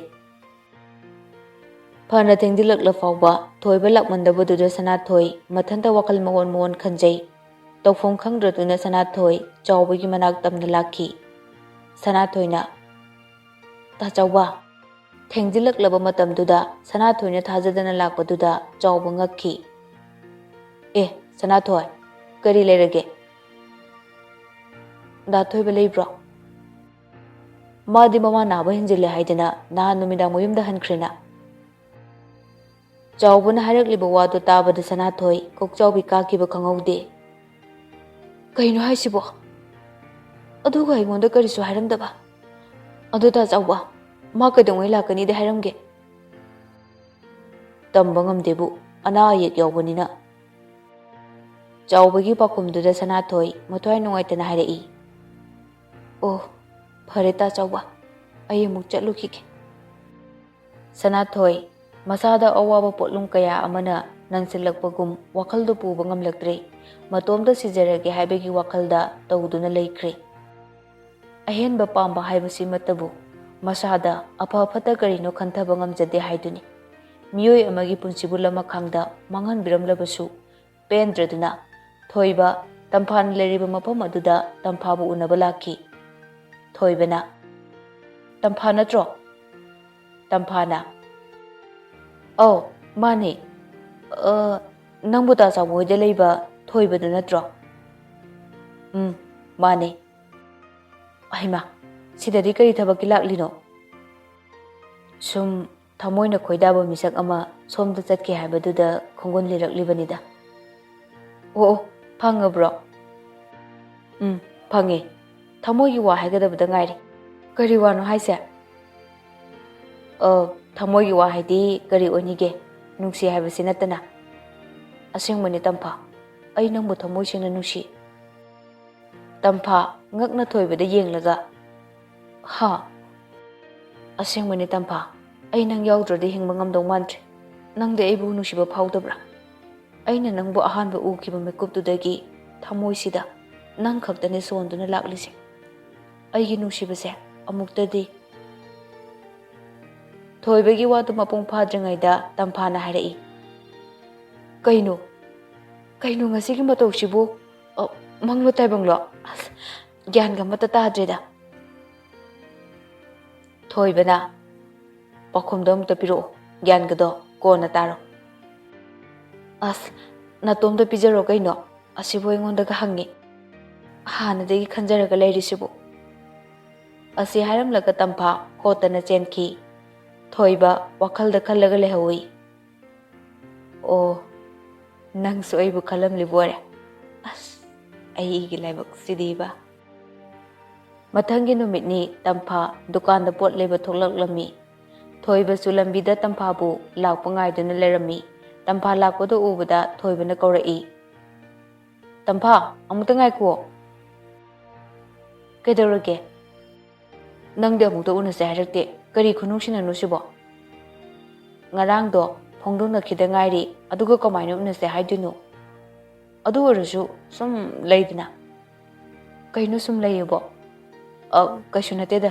ꯐꯅ ꯊꯦꯡꯖꯤꯜꯂꯛꯂ ꯐꯥꯎꯕ ꯊꯣꯏꯕ ꯂꯥꯛꯃꯟꯗꯕꯗꯨꯗ ꯁꯅꯥꯊꯣꯏ ꯃꯊꯟꯇ ꯋꯥꯈꯜ ꯃꯑꯣꯟ ꯃꯑꯣꯟ ꯈꯟꯖꯩ꯫ ꯇꯧꯐꯝ ꯈꯪꯗ꯭ꯔꯗꯨꯅ ꯁꯅꯥꯊꯣꯏ ꯆꯥꯎꯕꯒꯤ ꯃꯅꯥꯛ ꯇꯝꯅ ꯂꯥꯛꯈꯤ꯫ ꯁꯅꯥꯊꯣꯏꯅ, "ꯇꯥ ꯆꯥꯎꯕ!" ꯊꯦꯡꯖꯤꯜꯂꯛꯂꯕ ꯃꯇꯝꯗꯨꯗ ꯁꯅꯥꯊꯣꯏꯅ ꯊꯥꯖꯗꯅ ꯂꯥꯛꯄꯗꯨꯗ ꯆꯥꯎꯕ ꯉꯛꯈꯤ꯫ "ꯑꯦ, ꯁꯅꯥꯊꯣꯏ, ꯀꯔꯤ ꯂꯩꯔꯒꯦ? ꯗꯥ ꯊꯣꯏꯕ ꯂꯩꯕ꯭ꯔꯣ? ꯃꯥꯗꯤ ꯃꯃꯥ ꯅꯥꯕ ꯍꯦꯟꯖꯤꯜꯂꯦ ꯍꯥꯏꯗꯅ ꯅꯍꯥꯟ ꯅꯨꯃꯤꯗꯥꯡ ꯃꯌꯨꯝꯗ ꯍꯟꯈ꯭ꯔꯦꯅ꯫ ꯆꯥꯎꯕꯅ ꯍꯥꯏꯔꯛꯂꯤꯕ ꯋꯥꯗꯨ ꯇꯥꯕꯗ ꯁꯅꯥꯊꯣꯏ ꯀꯣꯛꯆꯥꯎꯕꯤ ꯀꯥꯈꯤꯕ ꯈꯪꯍꯧꯗꯦ꯫ ꯀꯩꯅꯣ ꯍꯥꯏꯁꯤꯕꯣ? ꯑꯗꯨꯒ ꯑꯩꯉꯣꯟꯗ ꯀꯔꯤꯁꯨ ꯍꯥꯏꯔꯝꯗꯕ? ꯑꯗꯨ ꯗꯥ ꯆꯥꯎꯕ, ꯃꯥ ꯀꯩꯗꯧꯉꯩ ꯂꯥꯛꯀꯅꯤꯗꯤ ꯍꯥꯏꯔꯝꯒꯦ? ꯇꯝꯕ ꯉꯝꯗꯦꯕꯨ, ꯑꯅꯥ ꯑꯌꯦꯛ ꯌꯥꯎꯕꯅꯤꯅ꯫ ꯆꯥꯎꯕꯒꯤ ꯄꯥꯎꯈꯨꯝꯗꯨꯗ ꯁꯅꯥꯊꯣꯏ ꯃꯊ꯭ꯋꯥꯏ ꯅꯨꯡꯉꯥꯏꯇꯅ ꯍꯥꯏꯔꯛꯏ, "ꯑꯣ, ꯐꯔꯦ ꯗꯥ ꯆꯥꯎꯕ, ꯑꯩ ꯑꯃꯨꯛ ꯆꯠꯂꯨꯈꯤꯒꯦ"꯫ ꯁꯅꯥꯊꯣꯏ ꯃꯁꯥꯗ ꯑꯋꯥꯕ ꯄꯣꯠꯂꯨꯝ ꯀꯌꯥ ꯑꯃꯅ ꯅꯟꯁꯤꯜꯂꯛꯄꯒꯨꯝ ꯋꯥꯈꯜꯗꯨ ꯄꯨꯕ ꯉꯝꯂꯛꯇ꯭ꯔꯦ꯫ ꯃꯇꯣꯝꯇ ꯁꯤꯖꯔꯒꯦ ꯍꯥꯏꯕꯒꯤ ꯋꯥꯈꯜꯗ ꯇꯧꯗꯨꯅ ꯂꯩꯈ꯭ꯔꯦ꯫ ꯑꯍꯦꯟꯕ ꯄꯥꯝꯕ ꯍꯥꯏꯕꯁꯤꯃꯛꯇꯕꯨ ꯃꯁꯥꯗ ꯑꯐ ꯐꯠꯇ ꯀꯔꯤꯅꯣ ꯈꯟꯊꯕ ꯉꯝꯖꯗꯦ ꯍꯥꯏꯗꯨꯅꯤ꯫ ꯃꯤꯑꯣꯏ ꯑꯃꯒꯤ ꯄꯨꯟꯁꯤꯕꯨ ꯂꯃꯈꯥꯡꯗ ꯃꯥꯡꯍꯟꯕꯤꯔꯝꯂꯕꯁꯨ ꯄꯦꯟꯗ꯭ꯔꯗꯨꯅ ꯊꯣꯏꯕ ꯇꯝꯐꯥꯅ ꯂꯩꯔꯤꯕ ꯃꯐꯝ ꯑꯗꯨꯗ ꯇꯝꯐꯥꯕꯨ ꯎꯅꯕ ꯂꯥꯛꯈꯤ꯫ ꯊꯣꯏꯕꯅ, "ꯇꯝꯐꯥ ꯅꯠꯇ꯭ꯔꯣ?" ꯇꯝꯐꯥꯅ, "ꯑꯧ, ꯃꯥꯅꯦ꯫ ꯑ, ꯅꯪꯕꯨ ꯗꯥ ꯆꯥꯎꯕ ꯍꯣꯏꯗ ꯂꯩꯕ ꯊꯣꯏꯕꯗꯨ ꯅꯠꯇ꯭ꯔꯣ?" "ꯎꯝ, ꯃꯥꯅꯦ꯫" "ꯑꯍꯩꯃꯥ, ꯁꯤꯗꯗꯤ ꯀꯔꯤ ꯊꯕꯛꯀꯤ ꯂꯥꯛꯂꯤꯅꯣ?" "ꯁꯨꯝ ꯊꯃꯣꯏꯅ ꯈꯣꯏꯗꯥꯕ ꯃꯤꯁꯛ ꯑꯃ ꯁꯣꯝꯗ ꯆꯠꯀꯦ ꯍꯥꯏꯕꯗꯨꯗ ꯈꯣꯡꯒꯨꯜ ꯂꯤꯔꯛꯂꯤꯕꯅꯤꯗ꯫" "ꯑꯣ, ꯑꯣ, ꯐꯪꯉꯕ꯭ꯔꯣ?" "ꯎꯝ, ꯐꯪꯉꯦ꯫ ꯊꯃꯣꯏꯒꯤ ꯋꯥ ꯍꯥꯏꯒꯗꯕꯗ ꯉꯥꯏꯔꯦ꯫" "ꯀꯔꯤ ꯋꯥꯅꯣ ꯍꯥꯏꯁꯦ?" "ꯑ, ꯊꯃꯣꯏꯒꯤ ꯋꯥ ꯍꯥꯏꯗꯤ ꯀꯔꯤ ꯑꯣꯏꯅꯤꯒꯦ? ꯅꯨꯡꯁꯤ ꯍꯥꯏꯕꯁꯤ ꯅꯠꯇꯅ꯫" "ꯑꯁꯦꯡꯕꯅꯤ ꯇꯝꯐꯥ, ꯑꯩ ꯅꯪꯕꯨ ꯊꯃꯣꯏ ꯁꯦꯡꯅ ꯅꯨꯡꯁꯤ꯫" ꯇꯝꯐꯥ ꯉꯛꯅ ꯊꯣꯏꯕꯗ ꯌꯦꯡꯂꯒ, "ꯍꯥ?" "ꯑꯁꯦꯡꯕꯅꯤ ꯇꯝꯐꯥ, ꯑꯩ ꯅꯪ ꯌꯥꯎꯗ꯭ꯔꯗꯤ ꯍꯤꯡꯕ ꯉꯝꯗꯧ ꯃꯥꯟꯗ꯭ꯔꯦ꯫ ꯅꯪꯗꯤ ꯑꯩꯕꯨ ꯅꯨꯡꯁꯤꯕ ꯐꯥꯎꯗꯕ꯭ꯔꯥ? ꯑꯩꯅ ꯅꯪꯕꯨ ꯑꯍꯥꯟꯕ ꯎꯈꯤꯕ ꯃꯤꯀꯨꯞꯇꯨꯗꯒꯤ ꯊꯃꯣꯏꯁꯤꯗ ꯅꯪ ꯈꯛꯇꯅꯦ ꯁꯣꯟꯗꯨꯅ ꯂꯥꯛꯂꯤꯁꯦ꯫ ꯑꯩꯒꯤ ꯅꯨꯡꯁꯤꯕꯁꯦ ꯑꯃꯨꯛꯇꯗꯤ꯫" ꯊꯣꯏꯕꯒꯤ ꯋꯥꯗꯨ ꯃꯄꯨꯡ ꯐꯥꯗ꯭ꯔꯤꯉꯩꯗ ꯇꯝꯐꯥꯅ ꯍꯥꯏꯔꯛꯏ, "ꯀꯩꯅꯣ? ꯀꯩꯅꯣ ꯉꯁꯤꯒꯤ ꯃꯇꯧꯁꯤꯕꯨ? ꯑ, ꯃꯪꯂꯣ ꯇꯥꯏꯕꯪꯂꯣ? ꯑꯁ, ꯒ꯭ꯌꯥꯟꯒ ꯑꯃꯠꯇ ꯇꯥꯗ꯭ꯔꯦꯗ꯫" ꯊꯣꯏꯕꯅ, "ꯄꯥꯎꯈꯨꯝꯗꯣ ꯑꯃꯨꯛꯇ ꯄꯤꯔꯛꯑꯣ, ꯒ꯭ꯌꯥꯟꯒꯗꯣ ꯀꯣꯟꯅ ꯇꯥꯔꯣ꯫" "ꯑꯁ, ꯅꯇꯣꯝꯇ ꯄꯤꯖꯔꯣ ꯀꯩꯅꯣ꯫ ꯑꯁꯤꯕꯨ ꯑꯩꯉꯣꯟꯗꯒ ꯍꯪꯉꯤ? ꯍꯥꯟꯅꯗꯒꯤ ꯈꯟꯖꯔꯒ ꯂꯩꯔꯤꯁꯤꯕꯨ?" ꯑꯁꯤ ꯍꯥꯏꯔꯝꯂꯒ ꯇꯝꯐꯥ ꯍꯣꯠꯇꯅ ꯆꯦꯟꯈꯤ꯫ ꯊꯣꯏꯕ ꯋꯥꯈꯜꯗ ꯈꯜꯂꯒ ꯂꯩꯍꯧꯏ꯫ "ꯑꯣ, ꯅꯪꯁꯨ ꯑꯩꯕꯨ ꯈꯜꯂꯝꯂꯤꯕ ꯑꯣꯏꯔꯦ꯫ ꯑꯁ, ꯑꯩꯒꯤ ꯂꯥꯏꯕꯛꯁꯤꯗꯤꯕ!" ꯃꯊꯪꯒꯤ ꯅꯨꯃꯤꯠꯅꯤ ꯇꯝꯐꯥ ꯗꯨꯀꯥꯟꯗ ꯄꯣꯠ ꯂꯩꯕ ꯊꯣꯛꯂꯛꯂꯝꯃꯤ꯫ ꯊꯣꯏꯕꯁꯨ ꯂꯝꯕꯤꯗ ꯇꯝꯐꯥꯕꯨ ꯂꯥꯛꯄ ꯉꯥꯏꯗꯨꯅ ꯂꯩꯔꯝꯃꯤ꯫ ꯇꯝꯐꯥ ꯂꯥꯛꯄꯗꯨ ꯎꯕꯗ ꯊꯣꯏꯕꯅ ꯀꯧꯔꯛꯏ, "ꯇꯝꯐꯥ, ꯑꯃꯨꯛꯇ ꯉꯥꯏꯈꯨꯑꯣ꯫" "ꯀꯩꯗꯧꯔꯒꯦ? ꯅꯪꯗꯤ ꯑꯃꯨꯛꯇ ꯎꯅꯁꯦ ꯍꯥꯏꯔꯛꯇꯦ꯫ ꯀꯔꯤ ꯈꯨꯅꯨꯡꯁꯤꯅꯅꯣ ꯁꯤꯕꯣ? ꯉꯔꯥꯡꯗꯣ ꯐꯣꯡꯗꯣꯛꯅꯈꯤꯗ ꯉꯥꯏꯔꯤ, ꯑꯗꯨꯒ ꯀꯃꯥꯏꯅ ꯎꯅꯁꯦ ꯍꯥꯏꯗꯣꯏꯅꯣ? ꯑꯗꯨ ꯑꯣꯏꯔꯁꯨ ꯁꯨꯝ ꯂꯩꯗꯅ꯫" "ꯀꯩꯅꯣ ꯁꯨꯝ ꯂꯩꯌꯦꯕꯣ?" "ꯑ, ꯀꯩꯁꯨ ꯅꯠꯇꯦꯗ꯫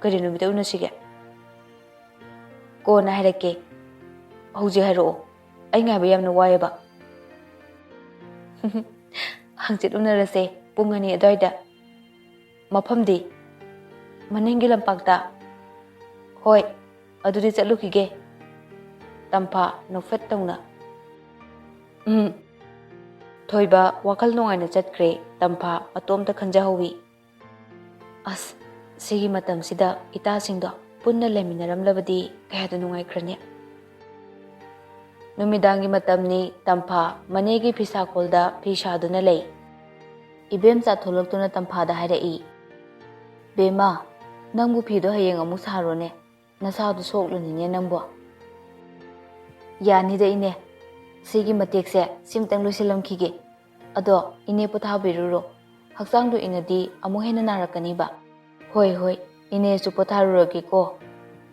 ꯀꯔꯤ ꯅꯨꯃꯤꯠꯇ ꯎꯅꯁꯤꯒꯦ?" "ꯀꯣꯟꯅ ꯍꯥꯏꯔꯛꯀꯦ꯫ ꯍꯧꯖꯤꯛ ꯍꯥꯏꯔꯛꯑꯣ꯫ ꯑꯩ ꯉꯥꯏꯕ ꯌꯥꯝꯅ ꯋꯥꯏꯑꯦꯕ꯫" "ꯍꯪꯆꯤꯠ ꯎꯅꯔꯁꯦ, ꯄꯨꯡ ꯑꯅꯤ ꯑꯗꯨꯋꯥꯏꯗ꯫" "ꯃꯐꯝꯗꯤ?" "ꯃꯅꯤꯡꯒꯤ ꯂꯝꯄꯥꯛꯇ꯫" "ꯍꯣꯏ, ꯑꯗꯨꯗꯤ ꯆꯠꯂꯨꯈꯤꯒꯦ꯫" ꯇꯝꯐꯥ ꯅꯣꯛꯐꯦꯠ ꯇꯧꯅ꯫ ꯎꯝ꯫ ꯊꯣꯏꯕ ꯋꯥꯈꯜ ꯅꯨꯡꯉꯥꯏꯅ ꯆꯠꯈ꯭ꯔꯦ꯫ ꯇꯝꯐꯥ ꯃꯇꯣꯝꯇ ꯈꯟꯖꯍꯧꯏ, "ꯑꯁ, ꯁꯤꯒꯤ ꯃꯇꯝꯁꯤꯗ ꯏꯇꯥꯁꯤꯡꯗꯣ ꯄꯨꯟꯅ ꯂꯩꯃꯤꯟꯅꯔꯝꯂꯕꯗꯤ ꯀꯌꯥꯗ ꯅꯨꯡꯉꯥꯏꯈ꯭ꯔꯅꯤ꯫" ꯅꯨꯃꯤꯗꯥꯡꯒꯤ ꯃꯇꯝꯅꯤ꯫ ꯇꯝꯐꯥ ꯃꯅꯦꯒꯤ ꯐꯤꯁꯥꯀꯣꯜꯗ ꯐꯤ ꯁꯥꯗꯨꯅ ꯂꯩ꯫ ꯏꯕꯦꯝꯆꯥ ꯊꯣꯛꯂꯛꯇꯨꯅ ꯇꯝꯐꯥꯗ ꯍꯥꯏꯔꯛꯏ, "ꯕꯦꯝꯃ, ꯅꯪꯕꯨ ꯐꯤꯗꯣ ꯍꯌꯦꯡ ꯑꯃꯨꯛ ꯁꯥꯔꯣꯅꯦ, ꯅꯁꯥꯗꯨ ꯁꯣꯛꯂꯅꯤꯅꯦ ꯅꯪꯕꯨ꯫" "ꯌꯥꯅꯤꯗ ꯏꯅꯦ, ꯁꯤꯒꯤ ꯃꯇꯦꯛꯁꯦ ꯁꯤꯝꯇꯪ ꯂꯣꯏꯁꯤꯜꯂꯝꯈꯤꯒꯦ꯫ ꯑꯗꯣ ꯏꯅꯦ ꯄꯣꯊꯥꯕꯤꯔꯨꯔꯣ, ꯍꯛꯆꯥꯡꯗꯣ ꯏꯪꯉꯗꯤ ꯑꯃꯨꯛ ꯍꯦꯟꯅ ꯅꯥꯔꯛꯀꯅꯤꯕ꯫" "ꯍꯣꯏ, ꯍꯣꯏ, ꯏꯅꯦꯁꯨ ꯄꯣꯊꯥꯔꯨꯔꯒꯦꯀꯣ,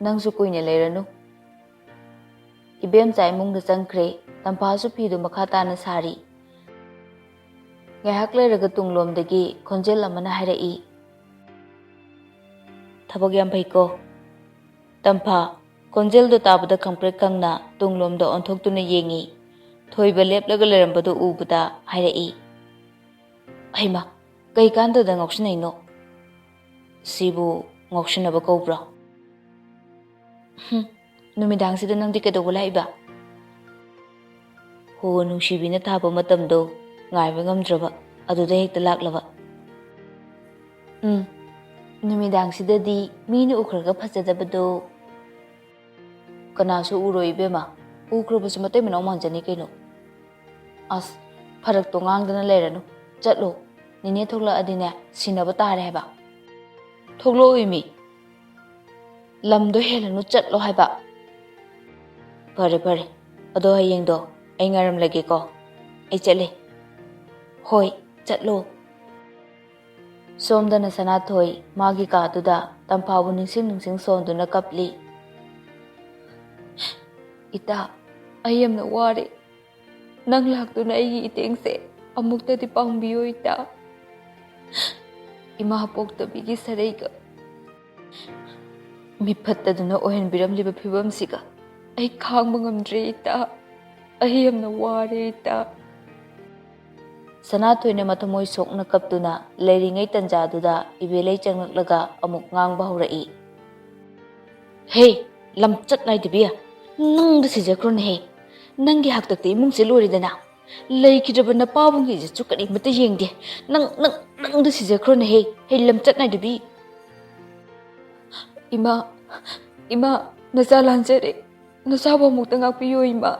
ꯅꯪꯁꯨ ꯀꯨꯏꯅ ꯂꯩꯔꯅꯨ꯫" ꯏꯕꯦꯝꯆꯥ ꯏꯃꯨꯡꯗ ꯆꯪꯈ꯭ꯔꯦ꯫ ꯇꯝꯐꯥꯁꯨ ꯐꯤꯗꯨ ꯃꯈꯥ ꯇꯥꯅ ꯁꯥꯔꯤ꯫ ꯉꯥꯏꯍꯥꯛ ꯂꯩꯔꯒ ꯇꯨꯡꯂꯣꯝꯗꯒꯤ ꯈꯣꯟꯖꯦꯜ ꯑꯃꯅ ꯍꯥꯏꯔꯛꯏ, "ꯊꯕꯛ ꯌꯥꯝ ꯐꯩꯀꯣ꯫" ꯇꯝꯐꯥ ꯈꯣꯟꯖꯦꯜꯗꯨ ꯇꯥꯕꯗ ꯈꯪꯄ꯭ꯔꯦꯛ ꯈꯪꯅ ꯇꯨꯡꯂꯣꯝꯗ ꯑꯣꯟꯊꯣꯛꯇꯨꯅ ꯌꯦꯡꯉꯤ꯫ ꯊꯣꯏꯕ ꯂꯦꯞꯂꯒ ꯂꯩꯔꯝꯕꯗꯨ ꯎꯕꯗ ꯍꯥꯏꯔꯛꯏ, "ꯍꯩꯃꯥ, ꯀꯩ ꯀꯥꯟꯗꯗ ꯉꯥꯎꯁꯤꯟꯅꯩꯅꯣ? ꯁꯤꯕꯨ ꯉꯥꯎꯁꯤꯟꯅꯕ ꯀꯧꯕ꯭ꯔꯣ?" "ꯍꯨꯝ, ꯅꯨꯃꯤꯗꯥꯡꯁꯤꯗ ꯅꯪꯗꯤ ꯀꯩꯗꯧꯕ ꯂꯥꯛꯏꯕ?" "ꯍꯣ, ꯅꯨꯡꯁꯤꯕꯤꯅ ꯊꯥꯕ ꯃꯇꯝꯗꯣ, ꯉꯥꯏꯕ ꯉꯝꯗ꯭ꯔꯕ ꯑꯗꯨꯗ ꯍꯦꯛꯇ ꯂꯥꯛꯂꯕ꯫ "ꯎꯝ, ꯅꯨꯃꯤꯗꯥꯡꯁꯤꯗꯗꯤ ꯃꯤꯅ ꯎꯈ꯭ꯔꯒ ꯐꯖꯗꯕꯗꯣ ꯀꯅꯥꯁꯨ ꯎꯔꯣꯏ ꯏꯕꯦꯝꯃ꯫ ꯎꯈ꯭ꯔꯕꯁꯨ ꯃꯇꯩ ꯃꯅꯥꯎ ꯃꯥꯟꯖꯅꯤ ꯀꯩꯅꯣ꯫ ꯑꯁ, ꯐꯔꯛꯇꯣ ꯉꯥꯡꯗꯅ ꯂꯩꯔꯅꯨ꯫ ꯆꯠꯂꯣ, ꯅꯦꯅꯦ ꯊꯣꯛꯂꯛꯑꯗꯤꯅꯦ ꯁꯤꯟꯅꯕ ꯇꯥꯔꯦ ꯍꯥꯏꯕ꯫ ꯊꯣꯛꯂꯛꯑꯣꯏꯃꯤ꯫ ꯂꯝꯗꯣ ꯍꯦꯜꯂꯅꯨ, ꯆꯠꯂꯣ ꯍꯥꯏꯕ꯫ ꯐꯔꯦ ꯐꯔꯦ, ꯑꯗꯣ ꯍꯌꯦꯡꯗꯣ ꯑꯩ ꯉꯥꯏꯔꯝꯂꯒꯦꯀꯣ꯫ ꯑꯩ ꯆꯠꯂꯦ꯫ ꯍꯣꯏ, ꯆꯠꯂꯣ꯫ ꯁꯣꯝꯗꯅ ꯁꯅꯥꯊꯣꯏ ꯃꯥꯒꯤ ꯀꯥꯗꯨꯗ ꯇꯝꯐꯥꯕꯨ ꯅꯤꯡꯁꯤꯡ ꯅꯤꯡꯁꯤꯡ ꯁꯣꯟꯗꯨꯅ ꯀꯞꯂꯤ꯫ "ꯏꯇꯥ, ꯑꯩ ꯌꯥꯝꯅ ꯋꯥꯔꯦ꯫ ꯅꯪ ꯂꯥꯛꯇꯨꯅ ꯑꯩꯒꯤ ꯏꯇꯦꯡꯁꯦ ꯑꯃꯨꯛꯇꯗꯤ ꯄꯥꯡꯕꯤꯌꯨ ꯏꯇꯥ꯫ ꯏꯃꯥ ꯄꯣꯛꯇꯕꯤꯒꯤ ꯁꯔꯩꯒ ꯃꯤꯐꯠꯇꯗꯨꯅ ꯑꯣꯏꯍꯟꯕꯤꯔꯝꯂꯤꯕ ꯐꯤꯕꯝꯁꯤꯒ ꯑꯩ ꯈꯥꯡꯕ ꯉꯝꯗ꯭ꯔꯦ ꯏꯇꯥ꯫ ꯑꯩ ꯌꯥꯝꯅ ꯋꯥꯔꯦ ꯏꯇꯥ"꯫ ꯁꯅꯥꯊꯣꯏꯅ ꯃꯊꯃꯣꯏ ꯁꯣꯛꯅ ꯀꯞꯇꯨꯅ ꯂꯩꯔꯤꯉꯩ ꯇꯟꯖꯥꯗꯨꯗ ꯏꯕꯦꯂꯩ ꯆꯪꯂꯛꯂꯒ ꯑꯃꯨꯛ ꯉꯥꯡꯕ ꯍꯧꯔꯛꯏ꯫ "ꯍꯦ, ꯂꯝꯆꯠ ꯅꯥꯏꯗꯕꯤ, ꯅꯪꯗ ꯁꯤꯖꯈ꯭ꯔꯣꯅꯦꯍꯦ꯫ ꯅꯪꯒꯤ ꯍꯥꯛꯇꯛꯇ ꯏꯃꯨꯡꯁꯦ ꯂꯣꯏꯔꯦꯗꯅ꯫ ꯂꯩꯈꯤꯗ꯭ꯔꯕ ꯅꯄꯥꯕꯨꯡꯒꯤꯁꯤꯁꯨ ꯀꯔꯤꯃꯠꯇ ꯌꯦꯡꯗꯦ꯫ ꯅꯪ, ꯅꯪ, ꯅꯪꯗ ꯁꯤꯖꯈ꯭ꯔꯣꯅꯦꯍꯦ꯫ ꯍꯦ, ꯂꯝꯆꯠ ꯅꯥꯏꯗꯕꯤ"꯫ "ꯏꯃꯥ, ꯏꯃꯥ, ꯅꯆꯥ ꯂꯥꯟꯖꯔꯦ꯫ ꯅꯆꯥꯕꯨ ꯑꯃꯨꯛꯇ ꯉꯥꯛꯄꯤꯌꯨ ꯏꯃꯥ"꯫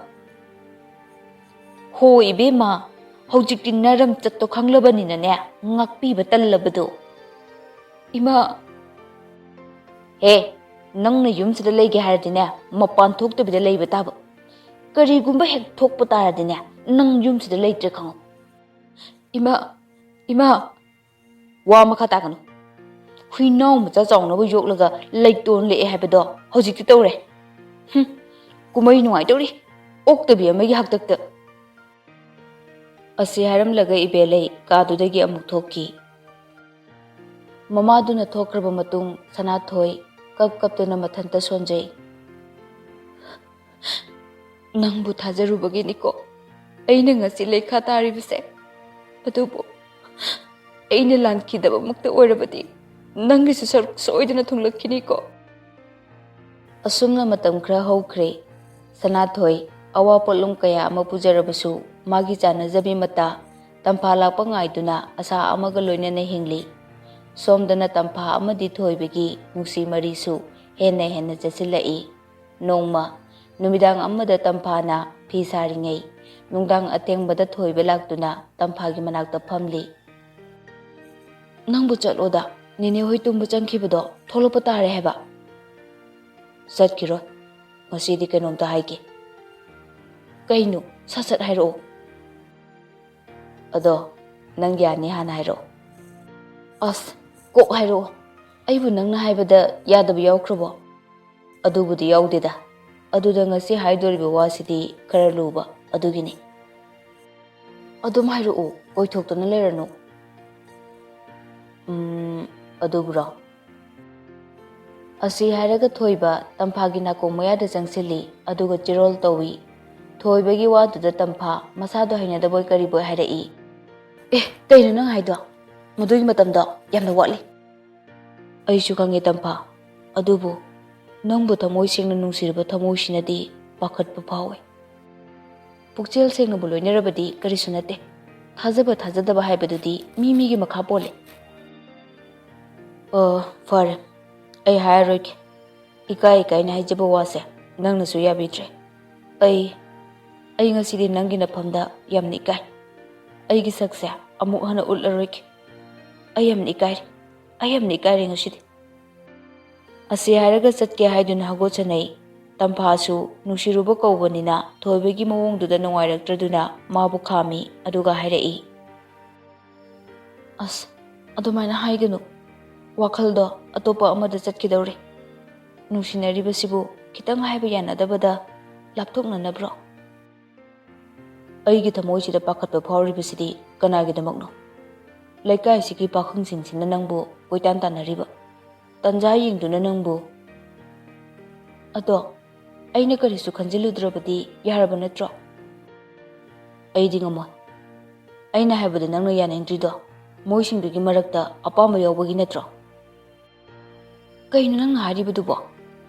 "ꯍꯣ ꯏꯕꯦꯝꯃ, ꯍꯧꯖꯤꯛꯇꯤ ꯅꯔꯝ ꯆꯠꯇꯣ ꯈꯪꯂꯕꯅꯤꯅꯅꯦ, ꯉꯥꯛꯄꯤꯕ ꯇꯜꯂꯕꯗꯣ"꯫ "ꯏꯃꯥ"꯫ "ꯍꯦ, ꯅꯪꯅ ꯌꯨꯝꯁꯤꯗ ꯂꯩꯒꯦ ꯍꯥꯏꯔꯗꯤꯅꯦ, ꯃꯄꯥꯟ ꯊꯣꯛꯇꯕꯤꯗ ꯂꯩꯕ ꯇꯥꯕ꯫ ꯀꯔꯤꯒꯨꯝꯕ ꯍꯦꯛ ꯊꯣꯛꯄ ꯇꯥꯔꯗꯤꯅꯦ, ꯅꯪ ꯌꯨꯝꯁꯤꯗ ꯂꯩꯇ꯭ꯔꯦ ꯈꯪꯉꯨ"꯫ "ꯏꯃꯥ, ꯏꯃꯥ"꯫ "ꯋꯥ ꯃꯈꯥ ꯇꯥꯒꯅꯨ꯫ ꯍꯨꯏꯅꯥꯎ ꯃꯆꯥ ꯆꯥꯎꯅꯕ ꯌꯣꯛꯂꯒ ꯂꯩꯇꯣꯟ ꯂꯦꯛꯑꯦ ꯍꯥꯏꯕꯗꯣ ꯍꯧꯖꯤꯛꯇꯤ ꯇꯧꯔꯦ꯫ ꯍꯨꯝ, ꯀꯨꯝꯍꯩ ꯅꯨꯡꯉꯥꯏꯗꯧꯔꯤ, ꯑꯣꯛꯇꯕꯤ ꯑꯃꯒꯤ ꯍꯥꯛꯇꯛꯇ"꯫ ꯑꯁꯤ ꯍꯥꯏꯔꯝꯂꯒ ꯏꯕꯦꯂꯩ ꯀꯥꯗꯨꯗꯒꯤ ꯑꯃꯨꯛ ꯊꯣꯛꯈꯤ꯫ ꯃꯃꯥꯗꯨꯅ ꯊꯣꯛꯈ꯭ꯔꯕ ꯃꯇꯨꯡ ꯁꯅꯥꯊꯣꯏ ꯀꯞ ꯀꯞꯇꯨꯅ ꯃꯊꯟꯇ ꯁꯣꯟꯖꯩ꯫ "ꯅꯪꯕꯨ ꯊꯥꯖꯔꯨꯕꯒꯤꯅꯤꯀꯣ ꯑꯩꯅ ꯉꯁꯤ ꯂꯩꯈꯥ ꯇꯥꯔꯤꯕꯁꯦ꯫ ꯑꯗꯨꯕꯨ ꯑꯩꯅ ꯂꯥꯟꯈꯤꯗꯕꯃꯛꯇ ꯑꯣꯏꯔꯕꯗꯤ ꯅꯪꯒꯤꯁꯨ ꯁꯔꯨꯛ ꯁꯣꯏꯗꯅ ꯊꯨꯡꯂꯛꯈꯤꯅꯤꯀꯣ"꯫ ꯑꯁꯨꯝꯅ ꯃꯇꯝ ꯈꯔ ꯍꯧꯈ꯭ꯔꯦ꯫ ꯁꯅꯥꯊꯣꯏ ꯑꯋꯥ ꯄꯣꯠꯂꯨꯝ ꯀꯌꯥ ꯑꯃ ꯄꯨꯖꯔꯕꯁꯨ ꯃꯥꯒꯤ ꯆꯥꯅꯖꯕꯤ ꯃꯇꯥ ꯇꯝꯐꯥ ꯂꯥꯛꯄ ꯉꯥꯏꯗꯨꯅ ꯑꯁꯥ ꯑꯃꯒ ꯂꯣꯏꯅꯅ ꯍꯤꯡꯂꯤ꯫ ꯁꯣꯝꯗꯅ ꯇꯝꯐꯥ ꯑꯃꯗꯤ ꯊꯣꯏꯕꯒꯤ ꯅꯨꯡꯁꯤ ꯃꯔꯤꯁꯨ ꯍꯦꯟꯅ ꯍꯦꯟꯅ ꯆꯦꯠꯁꯤꯜꯂꯛꯏ꯫ ꯅꯣꯡꯃ ꯅꯨꯃꯤꯗꯥꯡ ꯑꯃꯗ ꯇꯝꯐꯥꯅ ꯐꯤ ꯁꯥꯔꯤꯉꯩ, ꯅꯨꯡꯗꯥꯡ ꯑꯊꯦꯡꯕꯗ ꯊꯣꯏꯕ ꯂꯥꯛꯇꯨꯅ ꯇꯝꯐꯥꯒꯤ ꯃꯅꯥꯛꯇ ꯐꯝꯂꯤ꯫ "ꯅꯪꯕꯨ ꯆꯠꯂꯣꯗ, ꯅꯦꯅꯦ ꯍꯣꯏ ꯇꯨꯝꯕ ꯆꯪꯈꯤꯕꯗꯣ ꯊꯣꯛꯂꯛꯄ ꯇꯥꯔꯦ ꯍꯥꯏꯕ꯫" "ꯆꯠꯈꯤꯔꯣꯏ, ꯉꯁꯤꯗꯤ ꯀꯩꯅꯣꯝꯇ ꯍꯥꯏꯒꯦ꯫" "ꯀꯩꯅꯣ? ꯁꯠ ꯁꯠ ꯍꯥꯏꯔꯛꯑꯣ꯫" "ꯑꯗꯣ ꯅꯪ ꯌꯥꯅꯤ ꯍꯥꯟꯅ ꯍꯥꯏꯔꯛꯑꯣ꯫" "ꯑꯁ, ꯀꯣꯛ ꯍꯥꯏꯔꯛꯑꯣ꯫ ꯑꯩꯕꯨ ꯅꯪꯅ ꯍꯥꯏꯕꯗ ꯌꯥꯗꯕ ꯌꯥꯎꯈ꯭ꯔꯕꯣ?" "ꯑꯗꯨꯕꯨꯗꯤ ꯌꯥꯎꯗꯦꯗ꯫ ꯑꯗꯨꯗ ꯉꯁꯤ ꯍꯥꯏꯗꯣꯔꯤꯕ ꯋꯥꯁꯤꯗꯤ ꯈꯔ ꯂꯨꯕ, ꯑꯗꯨꯒꯤꯅꯤ꯫" "ꯑꯗꯨꯝ ꯍꯥꯏꯔꯛꯎ, ꯀꯣꯏꯊꯣꯛꯇꯨꯅ ꯂꯩꯔꯅꯨ꯫" "ꯎꯝ, ꯑꯗꯨꯕꯨꯔꯣ?" ꯑꯁꯤ ꯍꯥꯏꯔꯒ ꯊꯣꯏꯕ ꯇꯝꯐꯥꯒꯤ ꯅꯥꯀꯣꯡ ꯃꯌꯥꯗ ꯆꯪꯁꯤꯜꯂꯤ, ꯑꯗꯨꯒ ꯆꯤꯔꯣꯜ ꯇꯧꯏ꯫ ꯊꯣꯏꯕꯒꯤ ꯋꯥꯗꯨꯗ ꯇꯝꯐꯥ ꯃꯁꯥꯗꯣ ꯍꯩꯅꯗꯕꯣꯏ ꯀꯔꯤꯕꯣꯏ ꯍꯥꯏꯔꯛꯏ꯫ "ꯑꯦ, ꯀꯩꯅꯣ ꯅꯪ ꯍꯥꯏꯗꯣ? ꯃꯗꯨꯒꯤ ꯃꯇꯝꯗꯣ ꯌꯥꯝꯅ ꯋꯥꯠꯂꯤ꯫" "ꯑꯩꯁꯨ ꯈꯪꯉꯦ ꯇꯝꯐꯥ, ꯑꯗꯨꯕꯨ ꯅꯪꯕꯨ ꯊꯃꯣꯏ ꯁꯦꯡꯅ ꯅꯨꯡꯁꯤꯔꯕ ꯊꯃꯣꯏꯁꯤꯅꯗꯤ ꯄꯥꯈꯠꯄ ꯐꯥꯎꯏ꯫" "ꯄꯨꯛꯆꯦꯜ ꯁꯦꯡꯅꯕꯨ ꯂꯣꯏꯅꯔꯕꯗꯤ ꯀꯔꯤꯁꯨ ꯅꯠꯇꯦ꯫ ꯊꯥꯖꯕ ꯊꯥꯖꯗꯕ ꯍꯥꯏꯕꯗꯨꯗꯤ ꯃꯤ ꯃꯤꯒꯤ ꯃꯈꯥ ꯄꯣꯜꯂꯦ꯫" "ꯑꯣ, ꯐꯔꯦ, ꯑꯩ ꯍꯥꯏꯔꯔꯣꯏꯒꯦ꯫ ꯏꯀꯥꯏ ꯏꯀꯥꯏꯅ ꯍꯥꯏꯖꯕ ꯋꯥꯁꯦ ꯅꯪꯅꯁꯨ ꯌꯥꯕꯤꯗ꯭ꯔꯦ꯫ ꯑꯩ, ꯑꯩ ꯉꯁꯤꯗꯤ ꯅꯪꯒꯤ ꯅꯐꯝꯗ ꯌꯥꯝꯅ ꯏꯀꯥꯏ꯫ ꯑꯩꯒꯤ ꯁꯛꯁꯦ ꯑꯃꯨꯛ ꯍꯟꯅ ꯎꯠꯂꯔꯣꯏꯒꯦ꯫ ꯑꯩ ꯌꯥꯝꯅ ꯏꯀꯥꯏꯔꯦ꯫ ꯑꯩ ꯌꯥꯝꯅ ꯏꯀꯥꯏꯔꯦ ꯉꯁꯤꯗꯤ꯫" ꯑꯁꯤ ꯍꯥꯏꯔꯒ ꯆꯠꯀꯦ ꯍꯥꯏꯗꯨꯅ ꯍꯧꯒꯠꯆꯅꯩ꯫ ꯇꯝꯐꯥꯁꯨ ꯅꯨꯡꯁꯤꯔꯨꯕ ꯀꯧꯕꯅꯤꯅ ꯊꯣꯏꯕꯒꯤ ꯃꯑꯣꯡꯗꯨꯗ ꯅꯨꯡꯉꯥꯏꯔꯛꯇ꯭ꯔꯗꯨꯅ ꯃꯥꯕꯨ ꯈꯥꯝꯃꯤ, ꯑꯗꯨꯒ ꯍꯥꯏꯔꯛꯏ꯫ "ꯑꯁ, ꯑꯗꯨꯃꯥꯏꯅ ꯍꯥꯏꯒꯅꯨ꯫ ꯋꯥꯈꯜꯗꯣ ꯑꯇꯣꯞꯄ ꯑꯃꯗ ꯆꯠꯈꯤꯗꯧꯔꯦ꯫ ꯅꯨꯡꯁꯤꯅꯔꯤꯕꯁꯤꯕꯨ ꯈꯤꯇꯪ ꯍꯥꯏꯕ ꯌꯥꯅꯗꯕꯗ ꯂꯥꯞꯊꯣꯛꯅꯅꯕ꯭ꯔꯣ?" "ꯑꯩꯒꯤ ꯊꯃꯣꯏꯁꯤꯗ ꯄꯥꯈꯠꯄ ꯐꯥꯎꯔꯤꯕꯁꯤꯗꯤ ꯀꯅꯥꯒꯤꯗꯃꯛꯅꯣ? ꯂꯩꯀꯥꯏꯁꯤꯒꯤ ꯄꯥꯈꯪꯁꯤꯡꯁꯤꯅ ꯅꯪꯕꯨ ꯀꯣꯏꯇꯥꯟ ꯇꯥꯟꯅꯔꯤꯕ, ꯇꯟꯖꯥ ꯌꯦꯡꯗꯨꯅ ꯅꯪꯕꯨ꯫ ꯑꯗꯣ ꯑꯩꯅ ꯀꯔꯤꯁꯨ ꯈꯟꯖꯤꯜꯂꯨꯗ꯭ꯔꯕꯗꯤ ꯌꯥꯔꯕ ꯅꯠꯇ꯭ꯔꯣ?" "ꯑꯩꯗꯤ ꯉꯝꯃꯣꯏ꯫ ꯑꯩꯅ ꯍꯥꯏꯕꯗ ꯅꯪꯅ ꯌꯥꯅꯤꯡꯗ꯭ꯔꯤꯗꯣ ꯃꯣꯏꯁꯤꯡꯗꯨꯒꯤ ꯃꯔꯛꯇ ꯑꯄꯥꯝꯕ ꯌꯥꯎꯕꯒꯤ ꯅꯠꯇ꯭ꯔꯣ?" "ꯀꯩꯅꯣ ꯅꯪꯅ ꯍꯥꯏꯔꯤꯕꯗꯨꯕꯣ?